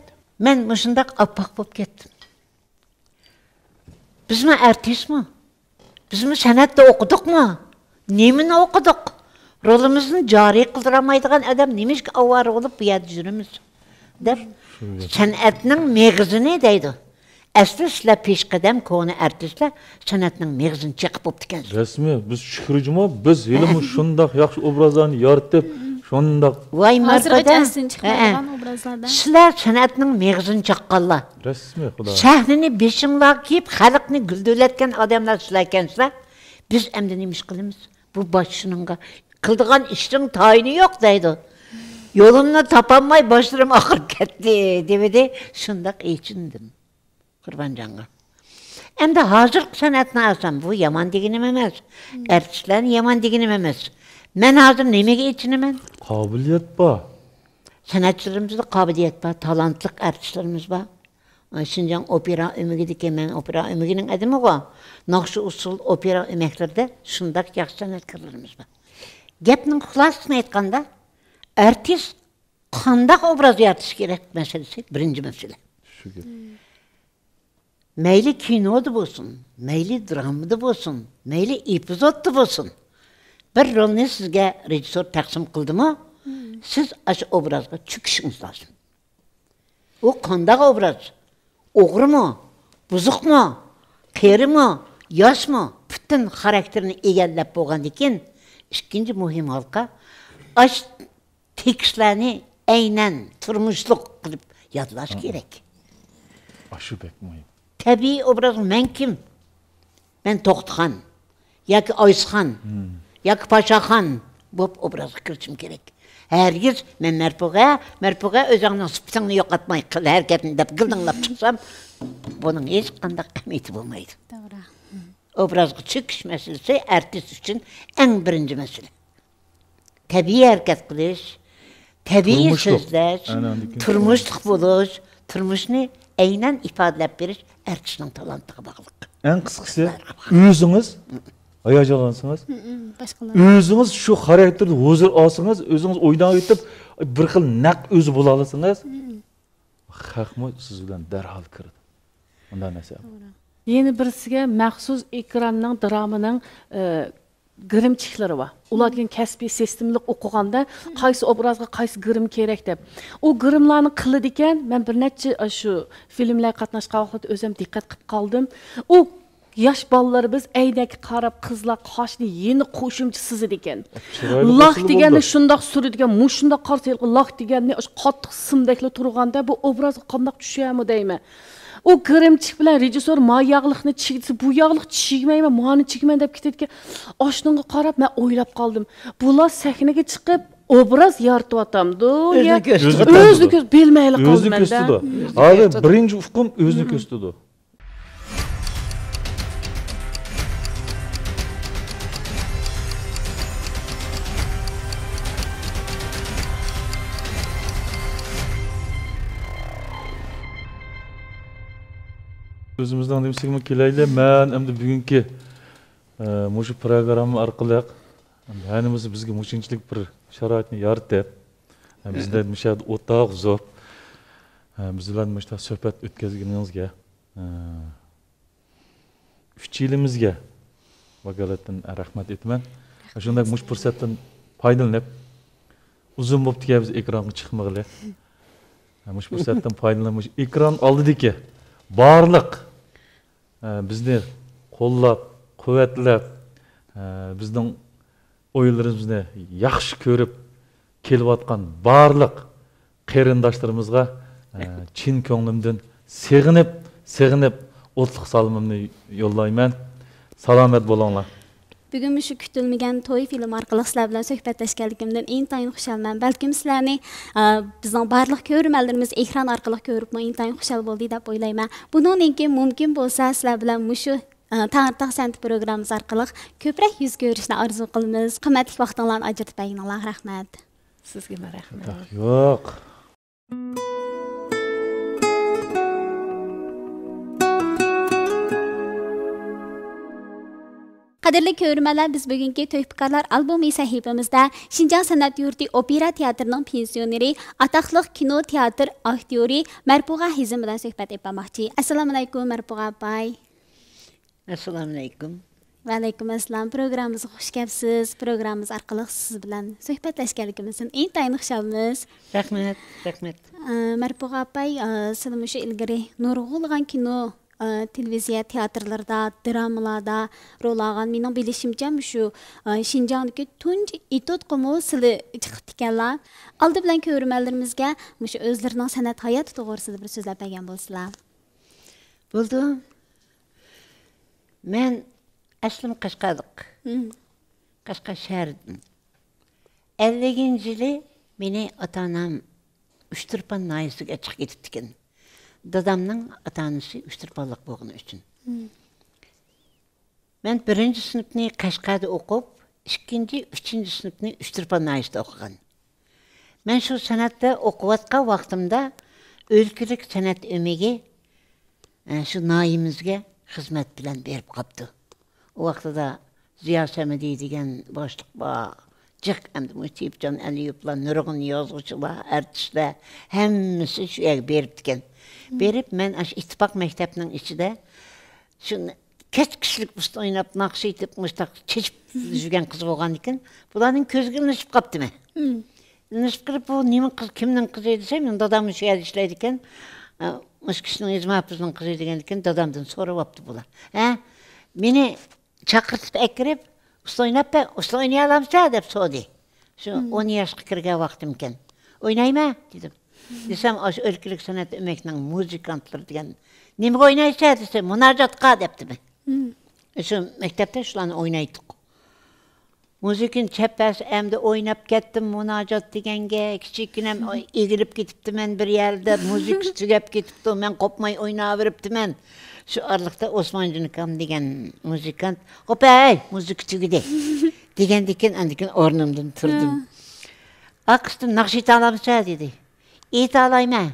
مەن مۇشۇنداق ئاپئاق بولۇپ كەتتىم.» بىزمۇ ئارتىسمۇ؟ بىزمۇ سەنئەتتە ئوقۇدۇقمۇ؟ نېمىنى ئوقۇدۇق؟ رولىمىزنى جارى قىلدۇرالمايدىغان ئادەم نېمىشقا ئاۋارە بولۇپ بۇ يەردە يۈرىمىز؟ دەپ، سەنئەتنىڭ مېغىزىنى دەيدۇ. ئەسلى سىلەر پېشقەدەم كونا ئارتىسلار سەنئەتنىڭ مېغىزىنى چېقىپ بوپتىكەنسىز. رەسمىي، بىز شۈكرى جۇما، بىز ھېلىمۇ شۇنداق ياخشى ئوبرازلارنى يارىتىپ، شۇنداق ۋاي ھازىرغىچە مەرپىدە. ئەستىن چىقمايدىغان ئوبرازلاردا. سىلەر سەنئەتنىڭ مېغىزىنى چاققانلار. رەسمىي خۇدا. سەھنىنى بېشىڭلارغا كىيىپ، خەلقنى گۈلدۈۋلەتكەن ئادەملەر سىلەركەنسىلەر. بىز ئەمدى نېمە ئىش قىلىمىز؟ بۇ باش شۇنىڭغا قىلىدىغان ئىشنىڭ تايىنى يوق دەيدۇ. يولۇمنى تاپالماي باشلىرىم ئاغرىپ كەتتى، دېۋىدى. شۇنداق ئېچىندىم قۇربانجانغا. ئەمدى ھازىرقى سەنئەتنى ئالسام، بۇ يامان دېگىنىم ئەمەس. ئارتىسلارنى يامان دېگىنىم ئەمەس. مەن ھازىر نېمىگە ئېچىنىمەن؟ قابىلىيەت بار. سەنئەتچىلىرىمىزدا قابىلىيەت بار، تالانتلىق ئارتىسلىرىمىز بار. شىنجاڭ ئوپېرا ئۆمىكىدىكى، مەن ئوپېرا ئۆمىكىنىڭ ئادىمىغۇ، ناخشا ئۇسسۇل ئوپېرا ئۆمەكلىرىدە شۇنداق ياخشى سەنئەتكارلىرىمىز بار. گەپنىڭ خۇلاسىسىنى ئېيتقاندا، ئارتىس قانداق ئوبراز يارىتىش كېرەك مەسىلىسى بىرىنچى مەسىلە. شۇ گەپ. مەيلى كىنودا بولسۇن، مەيلى درامىدا بولسۇن، مەيلى ئېپىزودتا بولسۇن، بىر رولنى سىزگە رېژىسسور تەقسىم قىلدىمۇ، سىز ئاشۇ ئوبرازغا چۆكۈشىڭىز لازىم. ئۇ قانداق ئوبراز؟ ئوغرىمۇ؟ بۇزۇقمۇ؟ قېرىمۇ؟ ياشمۇ؟ پۈتۈن خاراكتېرنى ئىگىلەپ بولغاندىن كېيىن، ئىككىنچى مۇھىم ھالقا، ئاش تېكىستلەرنى ئەينەن تۇرمۇشلۇق قىلىپ يادلاش كېرەك. ئاشۇ بەك مۇھىم. تەبىئىي ئوبراز، مەن كىم؟ مەن توختىخان ياكى ئايسىخان ياكى پاشاخان بولۇپ ئوبرازغا كىرىشىم كېرەك. ھەرگىز «مەن مەرپۇغە، مەرپۇغە، ئۆزۈڭنىڭ سۈپىتىڭنى يوقاتماي قىل ھەرىكەتنى» دەپ گىلدىڭلاپ چىقسام، بۇنىڭ ھېچقانداق ئەھمىيىتى بولمايدۇ. توغرا. ئوبرازغا چۆكۈش مەسىلىسى ئارتىس ئۈچۈن ئەڭ بىرىنچى مەسىلە. تەبىئىي ھەرىكەت قىلىش، تەبىئىي سۆزلەش، تۇرمۇشلۇق بولۇش، تۇرمۇشنى ئەينەن ئىپادىلەپ بېرىش ئارتىسنىڭ تالانتىغا باغلىق. ئەڭ قىسقىسى، ئۆزىڭىز ھاياجانلانسىڭىز، ئۆزىڭىز شۇ خاراكتېردا ھۇزۇر ئالسىڭىز، ئۆزىڭىز ئويناۋېتىپ، بىر خىل نەق ئۆزى بولالىسىڭىز، خەقمۇ سىز بىلەن دەرھال كىرىدۇ. ئۇنداق نەرسە. يەنە بىرسىگە مەخسۇس ئېكراننىڭ، درامىنىڭ، ئى، گىرىمچىكلىرى بار. ئۇلار دېگەن كەسپىي سىستېمىلىق ئوقۇغاندا قايسى ئوبرازغا قايسى گىرىم كېرەك دەپ. ئۇ گىرىملارنى قىلىدىكەن. مەن بىر نەچچە، ئى، شۇ فىلىملەرگە قاتناشقان ۋاقىتتا ئۆزۈم دىققەت قىلىپ قالدىم. ئۇ ياش بالىلىرىمىز ئەينەككە قاراپ، قىزلار قاشنى يېنىق قوشۇمچە سىزىدىكەن. لاك دېگەننى شۇنداق سۈرىدىكەن، مۇشۇنداق قارىسا ھېلىقى لاك دېگەننى ئاشۇ قاتتىق سىمدەكلا تۇرغاندا، بۇ ئوبرازغا قانداق چۈشەرمۇ دەيمەن. ئۇ گىرىمچىك بىلەن رېژىسسور ما ياغلىقنى چىگدىسە، بۇ ياغلىق چىگمەيمەن، مانى چىگىمەن دەپ كېتىدىكەن. ئاشۇنىڭغا قاراپ مەن ئويلاپ قالدىم. بۇلار سەھنىگە چىقىپ، ئوبراز يارىتىۋاتامدۇ يا ئۆزىنى كۆرسىتىۋاتامدۇ؟ ئۆزىنى كۆرسىتىپ، بىلمەيلا قالدىم مەن-دە. ئۆزىنى كۆرسىتىدۇ. ھازىر بىرىنچى ئۇقۇم ئۆزىنى كۆرسىتىدۇ. ئۆزىمىزنىڭ نېمىسىگىمۇ كېلەيلى. مەن ئەمدى بۈگۈنكى، ئە، مۇشۇ پروگرامما ئارقىلىق ھەممىمىز بىزگە مۇشۇنچىلىك بىر شارائىتنى يارىتىپ، بىزنى مۇشۇ يەردە ئولتۇرغۇزۇپ، بىز بىلەن مۇشۇنداق سۆھبەت ئۆتكۈزگىنىڭىزگە، ئۈچىيلىمىزگە ۋاكالەتتىن رەھمەت ئېيتىمەن. شۇنداق مۇشۇ پۇرسەتتىن پايدىلىنىپ، ئۇزۇن بوپتىكەن بىز ئېكرانغا چىقمىغىلى. مۇشۇ پۇرسەتتىن پايدىلىنىپ، مۇشۇ ئېكران ئالدىدىكى بارلىق، بىزنى قوللاپ، قۇۋۋەتلەپ، بىزنىڭ ئويۇنلىرىمىزنى ياخشى كۆرۈپ كېلىۋاتقان بارلىق قېرىنداشلىرىمىزغا، ئە، چىن كۆڭلۈمدىن سېغىنىپ، سېغىنىپ ئوتلۇق سالىمىمنى يوللايمەن. سالامەت بولۇڭلار. بۈگۈن مۇشۇ كۈتۈلمىگەن توي فىلىم ئارقىلىق سىلەر بىلەن سۆھبەتلەشكەنلىكىمدىن ئىنتايىن خۇشالمەن. بەلكىم سىلەرنى، ئە، بىزنىڭ بارلىق كۆرۈرمەنلىرىمىز ئېكران ئارقىلىق كۆرۈپمۇ ئىنتايىن خۇشال بولدى دەپ ئويلايمەن. بۇنىڭدىن كېيىن مۇمكىن بولسا سىلەر بىلەن مۇشۇ، ئە، تەڭرىتاغ سەنئىتى پروگراممىمىز ئارقىلىق كۆپرەك يۈز كۆرۈشنى ئارزۇ قىلىمىز. قىممەتلىك ۋاقتىڭلارنى ئاجرىتىپ بەرگىنىڭلارغا رەھمەت. سىزگىمۇ رەھمەت. ياق. قەدىرلىك كۆرۈرمەنلەر، بىز بۈگۈنكى تۆھپىكارلار ئالبومى سەھىپىمىزدە شىنجاڭ سەنئەت يۇرتى ئوپېرا تىياتىرىنىڭ پېنسىيونېرى، ئاتاقلىق كىنو تىياتىر ئاكتيورى مەرپۇغا ھېزىم بىلەن سۆھبەت ئېلىپ بارماقچى. ئەسسالامۇئەلەيكۇم، مەرپۇغا ئاپاي. ئەسسالامۇئەلەيكۇم. ۋەئەلەيكۇم ئەسسالام. پروگراممىمىزغا خۇش كەپسىز. پروگراممىمىز ئارقىلىق سىز بىلەن سۆھبەتلەشكەنلىكىمىزدىن ئىنتايىن خۇشالمىز. رەھمەت، رەھمەت. ئە، مەرپۇغا ئاپاي، ئە، سىلە مۇشۇ ئىلگىرى نۇرغۇنلىغان كىنو، ئە، تېلېۋىزىيە تىياتىرلىرىدا، درامىلاردا رول ئالغان. مېنىڭ بىلىشىمچە، مۇشۇ، ئە، شىنجاڭدىكى تۇنجى ئېتوتقىمۇ سىلى چىقىپتىكەنلا. ئالدى بىلەن كۆرۈرمەنلىرىمىزگە مۇشۇ ئۆزلىرىنىڭ سەنئەت ھاياتى توغرىسىدا بىر سۆزلەپ بەرگەن بولسىلا. بولدى. مەن ئەسلىم قەشقەرلىق. مم. قەشقەر شەھىرىدىن. ئەللىكىنچى يىلى مېنى ئاتا-ئانام ئۇچتۇرپان ناھىيەسىگە چىقىپ كېتىپتىكەن. دادامنىڭ ئاتا-ئانىسى ئۇچتۇرپانلىق بولغىنى ئۈچۈن. مم. مەن بىرىنچى سىنىپنى قەشقەردە ئوقۇپ، ئىككىنچى، ئۈچىنچى سىنىپنى ئۇچتۇرپان ناھىيەسىدە ئوقۇغان. مەن شۇ سەنئەتتە ئوقۇۋاتقان ۋاقتىمدا ئۆلكىلىك سەنئەت ئۆمىكى، ئە، شۇ ناھىيەمىزگە خىزمەت بىلەن بېرىپ قاپتۇ. ئۇ ۋاقتىدا زىيا سەمىدى دېگەن باشلىق بار، جىق ئەمدى مۇشۇ تېيىپجان ئەلىيېۋلار، نۇرغۇن يازغۇچىلار، ئارتىسلار، ھەممىسى شۇ يەرگە بېرىپتىكەن. بېرىپ، مەن ئاشۇ ئىتتىپاق مەكتەپنىڭ ئىچىدە شۇ كەچ كىشىلىك ئۇسسۇل ئويناپ، ناخشا ئېيتىپ، مۇشۇنداق چېچىپ يۈرگەن قىز بولغاندىكىن، بۇلارنىڭ كۆزىگە ئىلىشىپ قاپتىمەن. ئىلىشىپ قېلىپ، بۇ نېمە قىز، كىمنىڭ قىزى دېسەم، مېنىڭ دادام مۇشۇ يەردە ئىشلەيدىكەن، ئە، مۇشۇ كىشىنىڭ، ھېزىم ھاپىزنىڭ قىزى دېگەندىكىن، دادامدىن سوراۋاپتۇ بۇلار. ھە؟ مېنى چاقىرتىپ ئەكىرىپ، ئۇسسۇل ئويناپ بەر، ئۇسسۇل ئوينىيالامسەن؟ دەپ سورىدى. شۇ ئون ياشقا كىرگەن ۋاقتىمكەن. ئوينايمەن دېدىم. دېسەم، ئاشۇ ئۆلكىلىك سەنئەت ئۆمەكنىڭ مۇزىكانتلىرى دېگەن، نېمىگە ئوينايسەن دېسە، مۇناجاتقا دەپتىمەن. شۇ مەكتەپتە شۇلارنى ئوينايتتۇق. مۇزىكىنى چەپ بەرسە، ئەمدى ئويناپ كەتتىم مۇناجات دېگەنگە، كىچىككىنەم ئېگىلىپ كېتىپتىمەن بىر يەردە، مۇزىكىسى تۈگەپ كېتىپتۇ، مەن قوپماي ئويناۋېرىپتىمەن. شۇ ئارىلىقتا ئوسمانجان ئاكام دېگەن مۇزىكانت، خوپ ھەي، مۇزىكا تۈگىدى، دېگەندىكىن، ئاندىكىن ئورنۇمدىن تۇردۇم. ئارقىسىدىن ناخشا ئېيتالامسەن دېدى. ئېيتالايمەن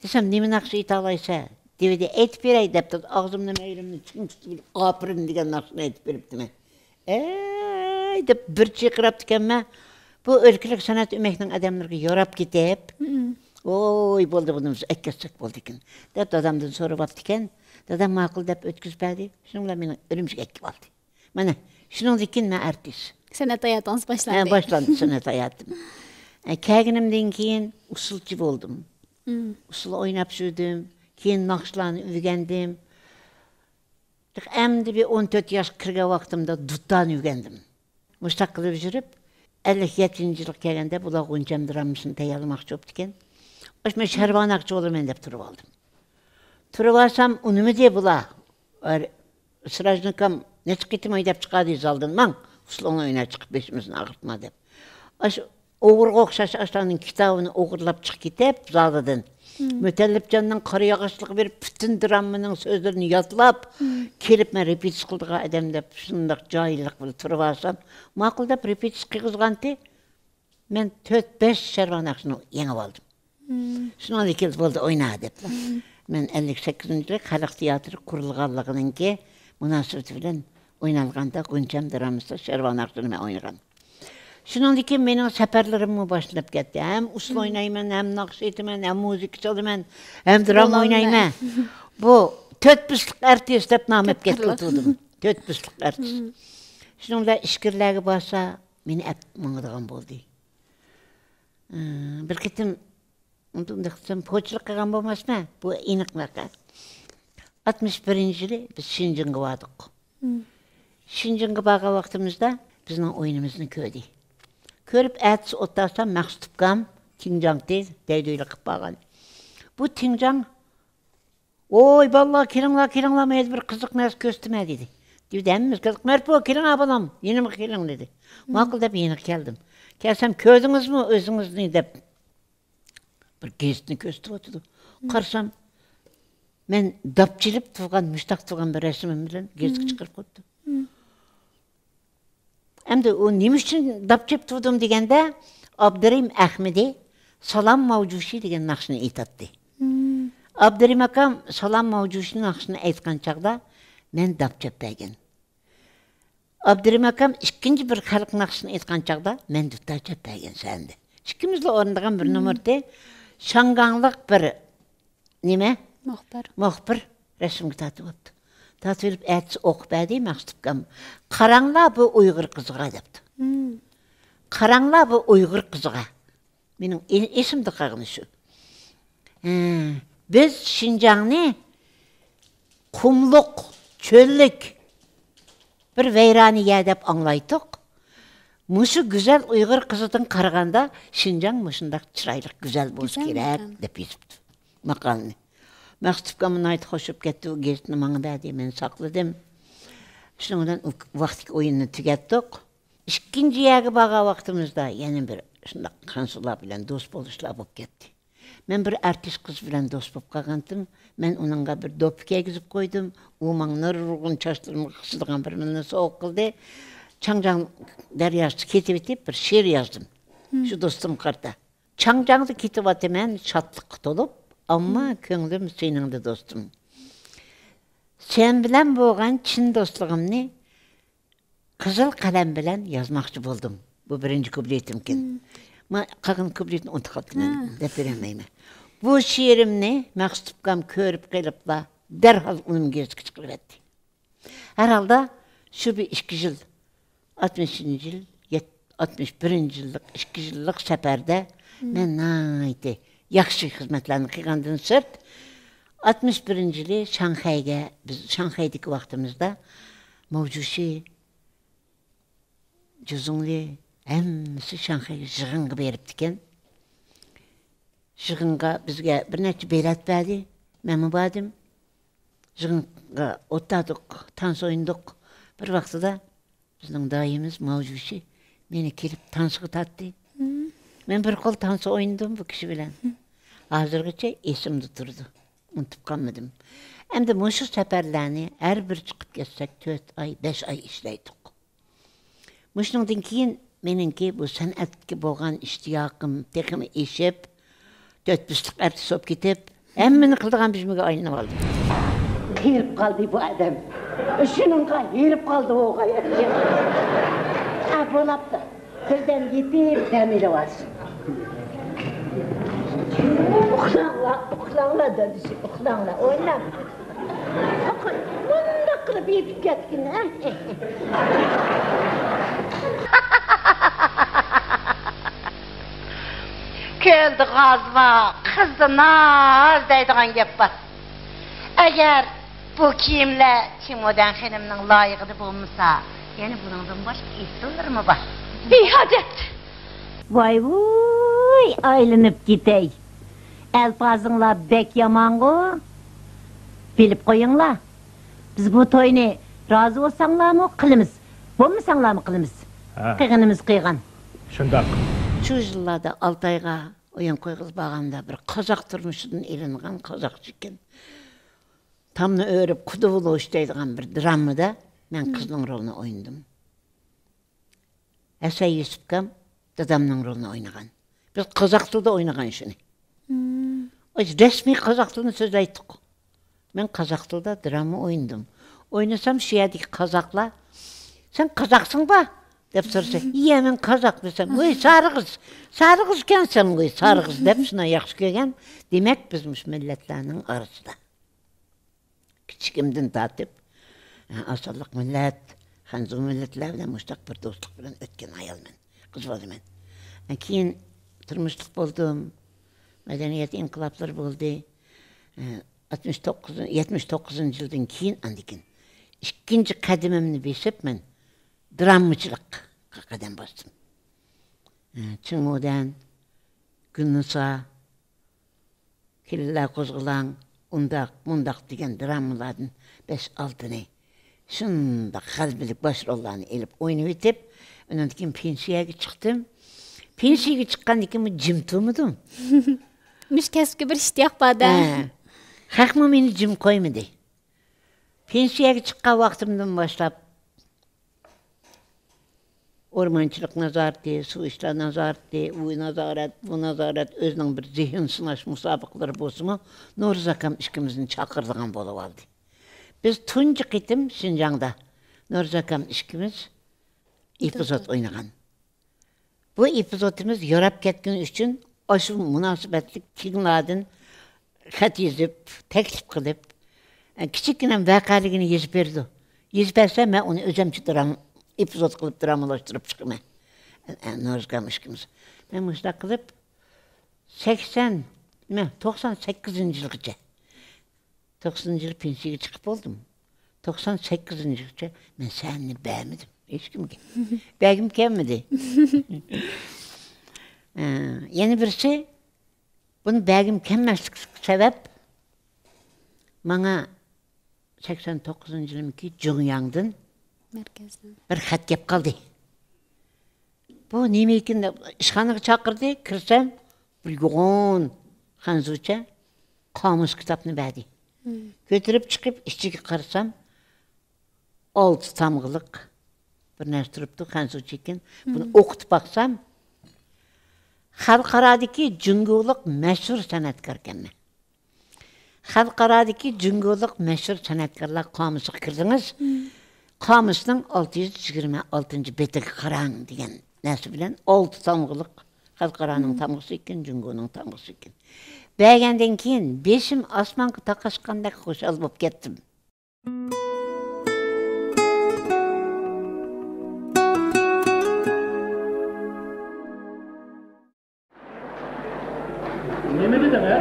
دېسەم، نېمە ناخشا ئېيتالايسەن؟ دىۋىدى ئېيتىپ بېرەي دەپتۇ. ئاغزىمنى مەيلىمنى چىڭ تۇتۇپ، ئاپىرىن دېگەن ناخشىنى ئېيتىپ بېرىپتىمەن. ئەي دەپ بىر چىرقىراپتىكەنمەن. بۇ ئۆلكىلىك سەنئەت ئۆمەكنىڭ ئادەملىرىگە ياراپ كېتىپ، ۋوي، بولدى، بۇنى بىز ئەكەتسەك بولىدىكەن، دەپ دادامدىن سوراۋاپتىكەن. دادام ماقۇل دەپ ئۆتكۈزۈپ بەردى. شۇنىڭ بىلەن مېنى ئۈرۈمچىگە ئەكىپ ئالدى. مانا، شۇنىڭدىن كېيىن مەن ئارتىس. سەنئەت ھاياتىڭىز ھە، باشلاندى. باشلاندى سەنئەت ھاياتىم. ئە، كەلگىنىمدىن كېيىن ئۇسسۇلچى بولدۇم. ئۇسسۇل ئويناپ يۈردۈم. كېيىن ناخشىلارنى ئۆگەندىم. ئەمدى بىر ئون تۆت ياشقا كىرگەن ۋاقتىمدا دۇتارنى ئۆگەندىم. مۇشۇنداق قىلىپ يۈرۈپ، ئەللىك يەتتىنچى يىلغا كەلگەندە بۇلار غۇنچەم درامىسىنى تەييارلىماقچى بوپتىكەن. ئاشۇ مەن شەرۋاناخشى بولىمەن دەپ تۇرۇۋالدىم. تۇرۇۋالسام ئۇنىمىدى بۇلار. ئەر-، سىراجنىكام نەچچە قېتىم ھەيدەپ چىقاردى زالدىن، ماڭ، ئۇسسۇلۇڭنى ئوينا چىقىپ بېشىمىزنى ئاغرىتما دەپ. ئاشۇ ئوغرىغا ئوخشاش ئاشۇلارنىڭ كىتابىنى ئوغرىلاپ چىقىپ كېتىپ زالىدىن. مۇتەللىپجاننىڭ قارا ياغاچلىقى بېرىپ، پۈتۈن درامىنىڭ سۆزلىرىنى يادلاپ، كېلىپ مەن رېپېتىتسىيە قىلىدىغان ئادەم دەپ شۇنداق جاھىللىق بىلەن تۇرۇۋالسام، ماقۇل دەپ رېپېتىتسىيە قىلغۇزغانتى. مەن تۆت، بەش شەرۋاناخشىنى يېڭىۋالدىم. شۇنىڭدىن كېيىن بولدى، ئوينا دەپلا. مەن ئەللىك سەككىزىنچى يىلى خەلق تىياتىرى قۇرۇلغانلىقىنىڭكى مۇناسىۋىتى بىلەن ئوينالغاندا غۇنچەم درامىسىدا شەرۋاناخشىنى مەن ئوينىغان. شۇنىڭدىن كېيىن مېنىڭ سەپەرلىرىممۇ باشلىنىپ كەتتى. ھەم ئۇسسۇل ئوينايمەن، ھەم ناخشا ئېيتىمەن، ھەم مۇزىكا چالىمەن، ھەم دىراما ئوينايمەن. بۇ تۆت پىسلىق ئارتىس دەپ نام ئېلىپ كەتكىلى تۇردۇم. تۆت پىسلىق ئارتىس. شۇنىڭ بىلەن ئىچكىرىلەرگە بارسا، مېنى ئەپ ماڭىدىغان بولدى. ئى، بىر قېتىم ئۇنداق دېسەم، پوچىلىق قىلغان بولماسمەن؟ بۇ ئېنىق ۋەقە. ئاتمىش بىرىنچى يىلى بىز شىنجىڭغا باردۇق. شىنجىڭغا بارغان ۋاقتىمىزدا بىزنىڭ ئويۇنىمىزنى كۆردى. كۆرۈپ، ئەتىسى ئولتۇرسام، مەخسۇت ئۇكام تىڭجاڭتى دەيدۇيلا قىلىپ بارغان. بۇ تىڭجاڭ، ۋوي، بالىلار، كېلىڭلار، كېلىڭلار، مەن بىر قىزىق نەرسە كۆرسىتىمەن، دېدى. دېدى، ھەممىمىز كەلدۇق. مەرپۇ، كېلىڭ، ئا بالام، يېنىمغا كېلىڭ، دېدى. ماقۇل دەپ يېنىغا كەلدىم. كەلسەم، كۆردىڭىزمۇ ئۆزىڭىزنى دەپ بىر گېزىتنى كۆرسىتىۋاتىدۇ. قارىسام، مەن داپ چېلىپ تۇرغان، مۇشتاق تۇرغان بىر رەسىمىم بىلەن گېزىتكە چىقىرىپ قويۇپتۇ. ئەمدى ئۇ نېمە ئۈچۈن داپ چېلىپ تۇردۇم دېگەندە، ئابدۇرېھىم ئەخمىدى سالام ماۋجۇشى دېگەن ناخشىنى ئېيتاتتى. ئابدۇرېھىم ئاكام سالام ماۋجۇشى ناخشىنى ئېيتقان چاغدا مەن داپ چېلىپ بەرگەن. ئابدۇرېھىم ئاكام ئىككىنچى بىر خەلق ناخشىسىنى ئېيتقان چاغدا مەن دۇتار چېلىپ بەرگەن سەھنىدە. ئىككىمىزلا ئورۇندىغان بىر نومۇرتى. شياڭگاڭلىق بىر نېمە؟ مۇخبىر. مۇخبىر رەسىمگە تارتىۋاپتۇ. تارتىۋېلىپ ئەتىسى ئوقۇپ بەردى مەخسۇت ئۇكام. «قاراڭلار بۇ ئۇيغۇر قىزىغا» دەپتۇ. «قاراڭلار بۇ ئۇيغۇر قىزىغا.» مېنىڭ ئې-، ئېسىمدە قالغىنى شۇ. ھە، بىز شىنجاڭنى قۇملۇق، چۆللۈك، بىر ۋەيرانە يەر دەپ ئاڭلايتتۇق. مۇشۇ گۈزەل ئۇيغۇر قىزىدىن قارىغاندا، شىنجاڭ مۇشۇنداق چىرايلىق، گۈزەل بولسا كېرەك دەپ يېزىپتۇ ماقالىنى. مەخسۇت ئۇكام ناھايىتى خوش بولۇپ كەتتى، ئۇ گېزىتنى ماڭا بەردى، مەن ساقلىدىم. شۇنىڭ بىلەن ئۇ ۋاقىتتىكى ئويۇننى تۈگەتتۇق. ئىككىنچى يەرگە بارغان ۋاقتىمىزدا يەنە بىر شۇنداق خەنزۇلار بىلەن دوست بولۇشلار بولۇپ كەتتى. مەن بىر ئارتىس قىز بىلەن دوست بولۇپ قالغانتىم. مەن ئۇنىڭغا بىر دوپپا كىيگۈزۈپ قويدۇم. ئۇ ماڭا نۇرغۇن چاچلىرىمغا قىسىدىغان بىر نېمىنى سوۋغا قىلدى. چاڭجياڭ دەرياسىدا كېتىۋېتىپ، بىر شېئىر يازدىم. شۇ دوستۇمغا قارىتا. «چاڭجياڭدا كېتىۋاتىمەن شادلىققا تولۇپ، ئەمما كۆڭلۈم سېنىڭدە، دوستۇم. سەن بىلەن بولغان چىن دوستلۇقۇمنى قىزىل قەلەم بىلەن يازماقچى بولدۇم.» بۇ بىرىنچى كۇپلېتىمكەن. ما-، قالغان كۇپلېتنى ئۇنتۇپ قاپتىمەن، دەپ بېرەلمەيمەن. بۇ شېئىرىمنى مەخسۇت ئۇكام كۆرۈپ قېلىپلا، دەرھال ئۇنىمۇ گېزىتكە چىقىرىۋەتتى. ھەر ھالدا شۇ بىر ئىككى يىل، ئاتمىشىنچى يىل، يەت-، ئاتمىش بىرىنچى يىللىق، ئىككى يىللىق سەپەردە مەن ناھايىتى ياخشى خىزمەتلەرنى قىلغاندىن سىرت، ئاتمىش بىرىنچى يىلى شاڭخەيگە، بىز شاڭخەيدىكى ۋاقتىمىزدا ماۋجۇشى، جۇزۇڭلى، ھەممىسى شاڭخەيگە يىغىنغا بېرىپتىكەن. يىغىنغا بىزگە بىر نەچچە بېلەت بەردى. مەنمۇ باردىم. يىغىنغا ئولتۇردۇق، تانسا ئوينىدۇق. بىر ۋاقتىدا بىزنىڭ دايىمىمىز ماۋجۇشى مېنى كېلىپ تانسىغا تارتتى. مەن بىر خىل تانسا ئوينىدىم بۇ كىشى بىلەن. ھازىرغىچە ئېسىمدە تۇرىدۇ. ئۇنتۇپ قالمىدىم. ئەمدى مۇشۇ سەپەرلەرنى ھەر بىر چىقىپ كەتسەك، تۆت ئاي، بەش ئاي ئىشلەيتتۇق. مۇشۇنىڭدىن كېيىن مېنىڭكى بۇ سەنئەتكە بولغان ئىشتىياقىم تېخىمۇ ئېشىپ، تۆت بىستىق ئارتىس بولۇپ كېتىپ، ھەممىنى قىلىدىغان بېشىمغا ئايلىنىپ ئالدىم. ھېرىپ قالدى بۇ ئادەم. شۇنىڭغا ھېرىپ قالدى ئوغاي. ئا، بولاپتۇ. بىردەم يېتىپ دەم ئېلىۋالسۇن. ئۇخلاڭلار، ئۇخلاڭلار دادىسى، ئۇخلاڭلار، ئويناپ. مۇنداق قىلىپ يېتىپ كەتكىن، ھە؟ كۆلدە غاز بار، قىزدا ناز دەيدىغان گەپ بار. ئەگەر بۇ كىيىملەر چىمودەن خېنىمنىڭ لايىقىدا بولمىسا، يەنە بۇنىڭدىن باشقا ئېسىللىرىمۇ بار. بىھاجەت! ۋاي ۋۇي، ئايلىنىپ كېتەي. ئەلپازىڭلار بەك يامانغۇ. بىلىپ قويۇڭلار. بىز بۇ توينى رازى بولساڭلارمۇ قىلىمىز، بولمىساڭلارمۇ قىلىمىز. ھە. قىلغىنىمىز قىلغان. شۇنداق. شۇ يىللاردا ئالتايغا ئويۇن قويغىلى بارغاندا بىر قازاق تۇرمۇشىدىن ئېلىنغان قازاقچە ئىكەن. تامنى ئۆرۈپ قۇدا بولۇش دەيدىغان بىر درامىدا مەن قىزنىڭ رولىنى ئوينىدىم. ھەسەن يۈسۈپكام دادامنىڭ رولىنى ئوينىغان. بىز قازاق تىلدا ئوينىغان شۇنى. ئۆزى رەسمىي قازاق تىلىنى سۆزلەيتتۇق. مەن قازاق تىلدا دراما ئوينىدىم. ئوينىسام شۇ يەردىكى قازاقلار، «سەن قازاقسىڭ با؟» دەپ سورىسا، «ئىيە، مەن قازاق» دېسەم، «ۋەي، سارىغىز، سارىغىز ئىكەنسەن غۇي، سارىغىز» دەپ شۇنداق ياخشى كۆرگەن. دېمەك، بىز مۇشۇ مىللەتلەرنىڭ ئارىسىدا. كىچىكىمدىن تارتىپ، ئە، ئاسانلىق مىللەت، خەنزۇ مىللەتلەر بىلەن مۇشۇنداق بىر دوستلۇق بىلەن ئۆتكەن ئايالمەن، قىز بالىمەن. ئە، كېيىن تۇرمۇشلۇق بولدۇم. مەدەنىيەت ئىنقىلابلىرى بولدى. ئە، ئاتمىش توققۇز، يەتمىش توققۇزىنچى يىلدىن كېيىن ئاندىن كېيىن ئىككىنچى قەدىمىمنى بېسىپ، مەن درامىچىلىققا قەدەم باستىم. ئە، چىڭمۇدەن، گۈلنىسا، كېلىنلەر قوزغىلاڭ، ئۇنداق، مۇنداق دېگەن درامىلاردىن بەش-ئالتىنى شۇنداق غەلىبىلىك باش روللارنى ئېلىپ ئوينىۋېتىپ، ئۇنىڭدىن كېيىن پېنسىيەگە چىقتىم. پېنسىيەگە چىققاندىن كېيىن جىم تۇرمىدىم. مۇشۇ كەسىپكە بىر ئىشتىياق بار-دە. ھە. خەقمۇ مېنى جىم قويمىدى. پېنسىيەگە چىققان ۋاقتىمدىن باشلاپ، ئورمانچىلىق نازارىتى، سۇ ئىشلار نازارىتى، ئۇ نازارەت، بۇ نازارەت، ئۆزىنىڭ بىر زېھىن سىناش مۇسابىقىلىرى بولسىمۇ، نورۇز ئاكام ئىككىمىزنى چاقىرىدىغان بولۇۋالدى. بىز تۇنجى قېتىم شىنجاڭدا نورۇز ئاكام ئىككىمىز ئېپىزود ئوينىغان. بۇ ئېپىزودىمىز ياراپ كەتكىنى ئۈچۈن، ئاشۇ مۇناسىۋەتلىك تىڭلاردىن خەت يېزىپ، تەكلىپ قىلىپ، كىچىككىنە ۋەقەلىكىنى يېزىپ بېرىدۇ. يېزىپ بەرسە، مەن ئۇنى ئۆزۈمچە دىراما، ئېپىزود قىلىپ دىرامىلاشتۇرۇپ چىقىمەن. نورۇز ئاكام ئىككىمىز. مەن مۇشۇنداق قىلىپ، سەكسەن، نېمە، توقسان سەككىزىنچى يىلغىچە، توقسىنىنچى يىلى پېنسىيەگە چىقىپ بولدۇم. توقسان سەككىزىنچى يىلغىچە مەن سەھنىنى بەرمىدىم ھېچكىمگە. بەرگۈم كەلمىدى. ئە، يەنە بىرسى، بۇنى بەرگۈم كەلمەسلىك سەۋەب، ماڭا سەكسەن توققۇزىنچى يىلىمكى جۇڭياڭدىن بىر خەت كەپ قالدى. بۇ نېمە ئىكەن دەپ ئىشخانىغا چاقىردى. كىرسەم، بىر يوغان خەنزۇچە قامۇس كىتابنى بەردى. كۆتۈرۈپ چىقىپ ئىچىگە قارىسام، ئالتە تامغىلىق بىر نەرسە تۇرۇپتۇ، خەنزۇچە ئىكەن. بۇنى ئوقۇتۇپ باقسام، خەلقئارادىكى جۇڭگولۇق مەشھۇر سەنئەتكاركەنمەن. خەلقئارادىكى جۇڭگولۇق مەشھۇر سەنئەتكارلار قامۇسىغا كىرسىڭىز، قامۇسنىڭ ئالتە يۈز يىگىرمە ئالتىنچى بېتىگە قاراڭ دېگەن نەرسە بىلەن ئالتە تامغىلىق، خەلقئارانىڭ تامغىسى ئىكەن، جۇڭگونىڭ تامغىسى ئىكەن. بەرگەندىن كېيىن بېشىم ئاسمانغا تاقاشقاندەك خۇشال بولۇپ كەتتىم. نېمە دېدىڭ ھە؟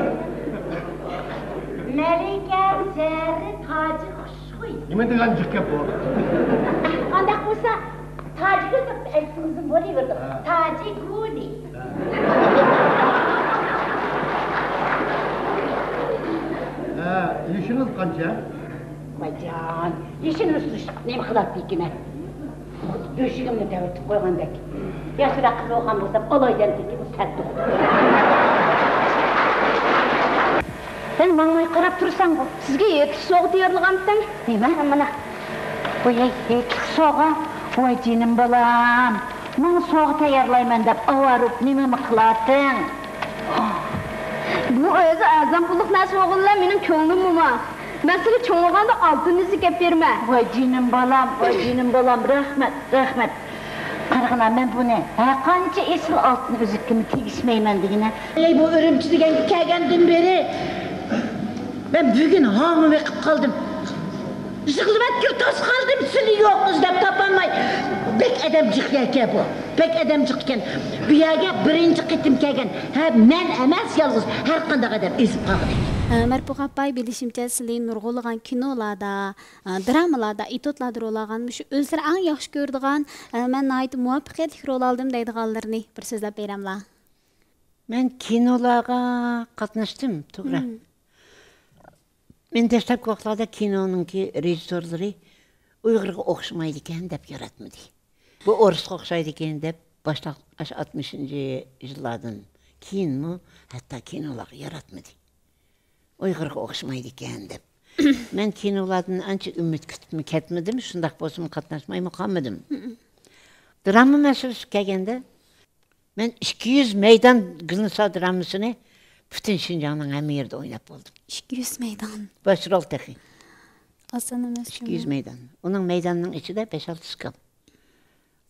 مەلىكە زەررە تاجىغا خۇشخۇي. نېمە دېگەن جىق گەپ بۇ؟ قانداق بولسا، تاجىگۈل دەپ ئەيتسىڭىزمۇ بولۇۋېرىدۇ. تاجىگۈلى. ھە، يېشىڭىز قانچە؟ ۋايجان، يېشىمنى سۈرۈشۈپ نېمە قىلاتتىكىن؟ خۇددى بۆشۈكۈمنى تەۋرىتىپ قويغاندەك. ياشراق قىز بولغان بولسام ئالايدەمتىكى بۇ سەتتۇق. سەن ماڭماي قاراپ تۇرساڭغۇ. سىزگە ھېيتلىق سوغا تەييارلىغانتىم. نېمە؟ مانا. ۋاي، ھېيتلىق سوغا. ۋاي جېنىم بالام. ماڭا سوغا تەييارلايمەن دەپ ئاۋارە بولۇپ نېمىمۇ قىلاتتىڭ؟ بۇ ئۆزى ئەرزان پۇللۇق نەرسە بولغىنىلا مېنىڭ كۆڭلۈم موما. مەن سىلى چوڭ بولغاندا ئالتۇن ئۈزۈك ئەپ بېرىمەن. ۋاي جېنىم بالام، ۋاي جېنىم بالام، رەھمەت، رەھمەت. قارىغىنا، مەن بۇنى ھەرقانچە ئېسىل ئالتۇن ئۈزۈككىمۇ تېگىشمەيمەن دېگىنە. ئەي، بۇ ئۈرۈمچى دېگەنگە كەلگەندىن بېرى مەن بۈگۈن ھاڭۋېقىپ قالدىم. يىغلىۋەتكىلى توسقالدىم، سىلى يوق ئىزدەپ تاپالماي. بەك ئادەم جىق ئىكەن بۇ. بەك ئادەم جىق ئىكەن. بۇ يەرگە بىرىنچى قېتىم كەلگەن. ھە، مەن ئەمەس، يالغۇز ھەر قانداق ئادەم ئېزىپ قالغۇدەك. مەرپۇخ ئاپاي، بىلىشىمچە، سىلى نۇرغۇنلىغان كىنولاردا، درامىلاردا، ئېتيۇدلاردا رول ئالغان، مۇشۇ ئۆزلىرى ئەڭ ياخشى كۆرىدىغان، مەن ناھايىتى مۇۋەپپەقىيەتلىك رول ئالدىم دەيدىغانلىرىنى بىر سۆزلەپ بېرەملا؟ مەن كىنولارغا قاتناشتىم، توغرا. مېنى دەسلەپكى ۋاقىتلاردا كىنونىڭكى رېژىسسورلىرى ئۇيغۇرغا ئوخشىمايدىكەن دەپ ياراتمىدى. بۇ ئورۇسقا ئوخشايدىكەن دەپ باشلاق ئاشۇ ئاتمىشىنچى يىللاردىن كېيىنمۇ ھەتتا كىنولارغا ياراتمىدى. ئۇيغۇرغا ئوخشىمايدىكەن دەپ. مەن كىنولاردىن ئانچە ئۈمىد كۈتۈپمۇ كەتمىدىم، شۇنداق بولسىمۇ قاتناشمايمۇ قالمىدىم. دراما مەسىلىسىگە كەلگەندە، مەن ئىككى يۈز مەيدان گۈلنىسا درامىسىنى پۈتۈن شىنجاڭنىڭ ھەممە يېرىدە ئويناپ بولدۇم. ئىككى يۈز مەيدان. باش رول تېخى. ئاسان ئەمەس. ئىككى يۈز مەيدان. ئۇنىڭ مەيدانىنىڭ ئىچىدە بەش-ئالتە سكال.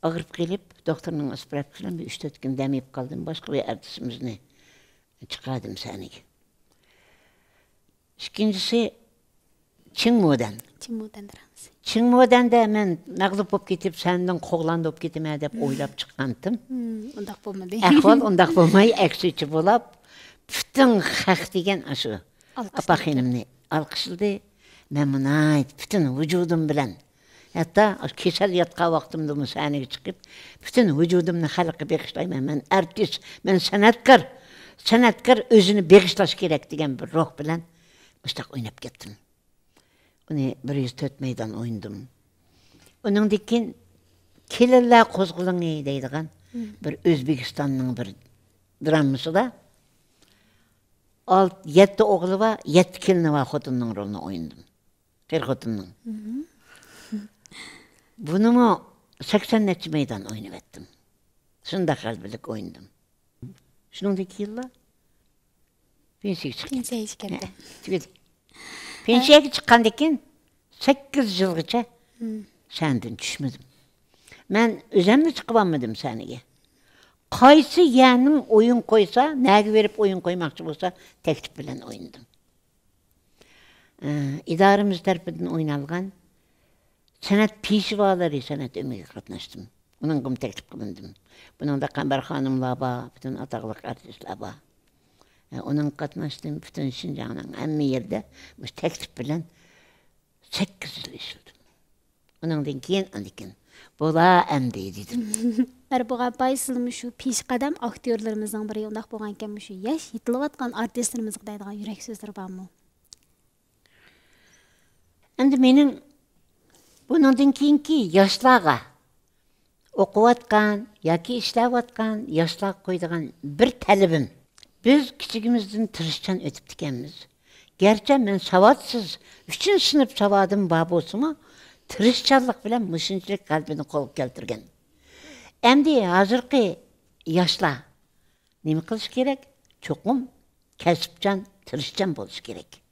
ئاغرىپ قېلىپ، دوختۇرنىڭ ئىسپىراتى بىلەن بىر ئۈچ-تۆت كۈن دەم يەپ قالدىم. باشقا بىر ئارتىسىمىزنى چىقاردىم سەھنىگە. ئىككىنچىسى، چىڭمۇدەن. چىڭمۇدەن درامىسى. چىڭمۇدەندە مەن مەغلۇپ بولۇپ كېتىپ، سەھنىدىن قوغلاندى بولۇپ كېتىمەن دەپ ئويلاپ چىققانتىم. ئۇنداق بولمىدى. ئەھۋال ئۇنداق بولماي، ئەكسىچە بولاپ، پۈتۈن خەق دېگەن ئاشۇ ئاپا خېنىمنى ئالقىشلىدى. مەن ناھايىتى پۈتۈن ۋۇجۇدۇم بىلەن، ھەتتا كېسەل ياتقان ۋاقتىمدىمۇ سەھنىگە چىقىپ، پۈتۈن ۋۇجۇدۇمنى خەلققە بېغىشلايمەن. مەن ئارتىس، مەن سەنئەتكار. سەنئەتكار ئۆزىنى بېغىشلاش كېرەك دېگەن بىر روھ بىلەن مۇشۇنداق ئويناپ كەتتىم. ئۇنى بىر يۈز تۆت مەيدان ئوينىدىم. ئۇنىڭدىن كېيىن كېلىنلەر قوزغىلىڭى دەيدىغان بىر ئۆزبېكىستاننىڭ بىر درامىسىدا ئالت-، يەتتە ئوغلى بار، يەتتە كېلىنى بار خوتۇننىڭ رولىنى ئوينىدىم. قېرى خوتۇننىڭ. بۇنىمۇ سەكسەن نەچچە مەيدان ئوينىۋەتتىم. شۇنداق غەلىبىلىك ئوينىدىم. شۇنىڭدىن كېيىنلا پېنسىيەگە چىقتىم. پېنسىيەگە چىقتىڭىز. ھە، تۈگىدى. پېنسىيەگە چىققاندىن كېيىن سەككىز يىلغىچە سەھنىدىن چۈشمىدىم. مەن ئۆزۈممۇ چىقىۋالمىدىم سەھنىگە. قايسى يەرنىڭ ئويۇن قويسا، نەگە بېرىپ ئويۇن قويماقچى بولسا، تەكلىپ بىلەن ئوينىدىم. ئىدارىمىز تەرىپىدىن ئوينالغان سەنئەت پېشۋالىرى سەنئەت ئۆمىكىگە قاتناشتىم. ئۇنىڭغىمۇ تەكلىپ قىلىندىم. بۇنىڭدا قەمبەر خانىملار بار، پۈتۈن ئاتاقلىق ئارتىسلار بار. ئۇنىڭغا قاتناشتىم، پۈتۈن شىنجاڭنىڭ ھەممە يېرىدە مۇشۇ تەكلىپ بىلەن سەككىز يىل ئىشلىدىم. ئۇنىڭدىن كېيىن، ئاندىن كېيىن، «بولا ئەمدى» دېدىم. مەرپۇغا ئاپاي، سىلمۇ شۇ پېشقەدەم ئاكتيورلىرىمىزنىڭ بىرى، ئۇنداق بولغانكەن، مۇشۇ ياش يېتىلىۋاتقان ئارتىسلىرىمىزغا دەيدىغان يۈرەك سۆزلىرى بارمۇ؟ ئەمدى مېنىڭ بۇنىڭدىن كېيىنكى ياشلارغا، ئوقۇۋاتقان ياكى ئىشلەۋاتقان ياشلارغا قويىدىغان بىر تەلىپىم، بىز كىچىكىمىزدىن تىرىشچان ئۆتۈپتىكەنمىز. گەرچە مەن ساۋاتسىز، ئۈچىنچى سىنىپ ساۋادىم بار بولسىمۇ، تىرىشچانلىق بىلەن مۇشۇنچىلىك غەلىبىنى قولغا كەلتۈرگەن. ئەمدى ھازىرقى ياشلار نېمە قىلىش كېرەك؟ چوقۇم كەسىپچان، تىرىشچان بولۇش كېرەك.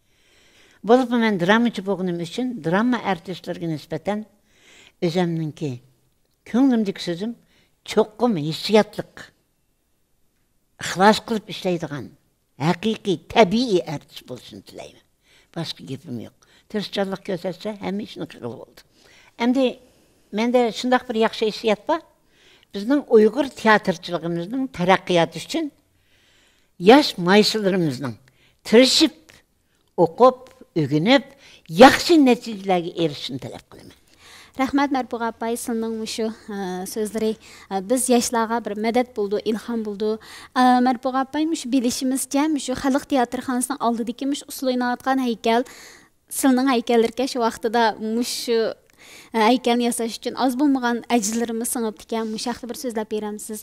بولۇپمۇ مەن درامىچى بولغىنىم ئۈچۈن دراما ئارتىسلىرىغا نىسبەتەن ئۆزۈمنىڭكى كۆڭلۈمدىكى سۆزۈم، چوقۇم ھېسسىياتلىق، ئىخلاس قىلىپ ئىشلەيدىغان، ھەقىقىي، تەبىئىي ئارتىس بولۇشىنى تىلەيمەن. باشقا گېپىم يوق. تىرىشچانلىق كۆرسەتسە، ھەممە ئىشنى قىلغىلى بولىدۇ. ئەمدى مەندە شۇنداق بىر ياخشى ھېسسىيات بار. بىزنىڭ ئۇيغۇر تىياتىرچىلىقىمىزنىڭ تەرەققىياتى ئۈچۈن ياش مايسىلىرىمىزنىڭ تىرىشىپ ئوقۇپ، ئۆگىنىپ، ياخشى نەتىجىلەرگە ئېرىشىشىنى تەلەپ قىلىمەن. رەھمەت، مەرپۇغا ئاپاي، سىلىنىڭ مۇشۇ، ئە، سۆزلىرى، ئە، بىز ياشلارغا بىر مەدەت بولىدۇ، ئىلھام بولىدۇ. ئە، مەرپۇغا ئاپاي، مۇشۇ بىلىشىمىزچە، مۇشۇ خەلق تىياتىرخانىسىنىڭ ئالدىدىكى مۇشۇ ئۇسسۇل ئويناۋاتقان ھەيكەل، سىلىنىڭ ھەيكەللىرىكەن، شۇ ۋاقتىدا مۇشۇ، ئە، ھەيكەلنى ياساش ئۈچۈن ئاز بولمىغان ئەجىرلىرىمىز سىڭىپتىكەن. مۇشۇ ھەقتە بىر سۆزلەپ بېرەمسىز؟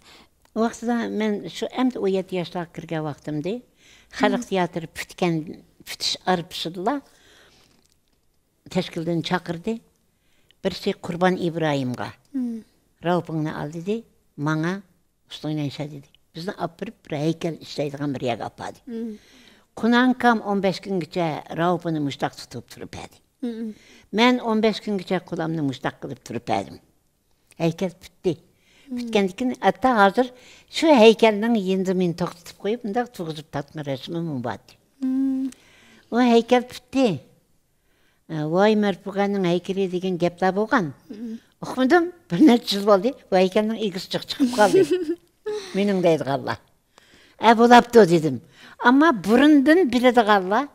ئۇ ۋاقتىدا مەن شۇ ئەمدى ئون يەتتە ياشلارغا كىرگەن ۋاقتىمدى. خەلق تىياتىرى پۈتكەن، پۈتۈش ئارىپىسىدىلا تەشكىلدىن چاقىردى. بىرسى قۇربان ئىبراھىمغا، «راۋپىڭنى ئال» دېدى، ماڭا «ئۇسسۇل ئوينايسەن» دېدى. بىزنى ئاپىرىپ، بىر ھەيكەل ئىشلەيدىغان بىر يەرگە ئاپاردى. قۇلانكام ئون بەش كۈنگىچە راۋپىنى مۇشتاق تۇتۇپ تۇرۇپ بەردى. مەن ئون بەش كۈنگىچە قۇلامنى مۇشتاق قىلىپ تۇرۇپ بەردىم. ھەيكەل پۈتتى. پۈتكەندىن كېيىن، ھەتتا ھازىر شۇ ھەيكەلنىڭ يېنىدا مېنى توختىتىپ قويۇپ، مۇنداق تۇرغۇزۇپ تارتقان رەسىمىممۇ بار. ئۇ ھەيكەل پۈتتى. «ۋاي، مەرپۇغانىڭ ھەيكىلى» دېگەن گەپلەر بولغان. ئۇقمىدىم، بىر نەچچە يىل بولدى، بۇ ھەيكەلنىڭ ئىگىسى جىق چىقىپ قالدى. مېنىڭ دەيدىغانلار. «ئە، بولاپتۇ» دېدىم. ئەمما بۇرۇندىن بىلىدىغانلار،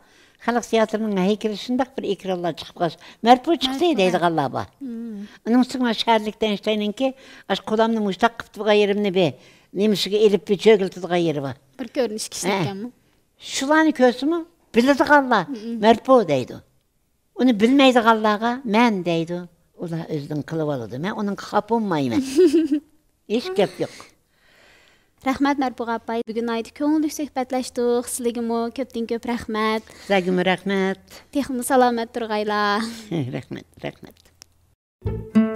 خەلق تىياتىرىنىڭ ھەيكىلى شۇنداق بىر ئېكرانلار چىقىپ قالسا، «مەرپۇ چىقتى» دەيدىغانلار بار. ئۇنىڭ ئۈستىگە مانا شەھەرلىكتە ئەينشتايننىڭكى ئاشۇ قۇلامنى مۇشتاق قىلىپ تۇرغان يېرىمنى بىر نېمىسىگە ئېلىپ بىر چۆگىلىتىدىغان يېرى بار. بىر كۆرۈنۈش كىشىلىككەنمۇ؟ شۇلارنى كۆرسىمۇ بىلىدىغانلار «مەرپۇ» دەيدۇ. ئۇنى بىلمەيدىغانلارغا «مەن» دەيدۇ. ئۇلار ئۆزىدىن قىلىۋالىدۇ. مەن ئۇنىڭغا خاپا بولمايمەن. ھېچ گەپ يوق. رەھمەت، مەرپۇغا ئاپاي. بۈگۈن ناھايىتى كۆڭۈللۈك سۆھبەتلەشتۇق. سىلىگىمۇ كۆپتىن كۆپ رەھمەت. سىلەرگىمۇ رەھمەت. تېخىمۇ سالامەت تۇرغايلا. رەھمەت، رەھمەت.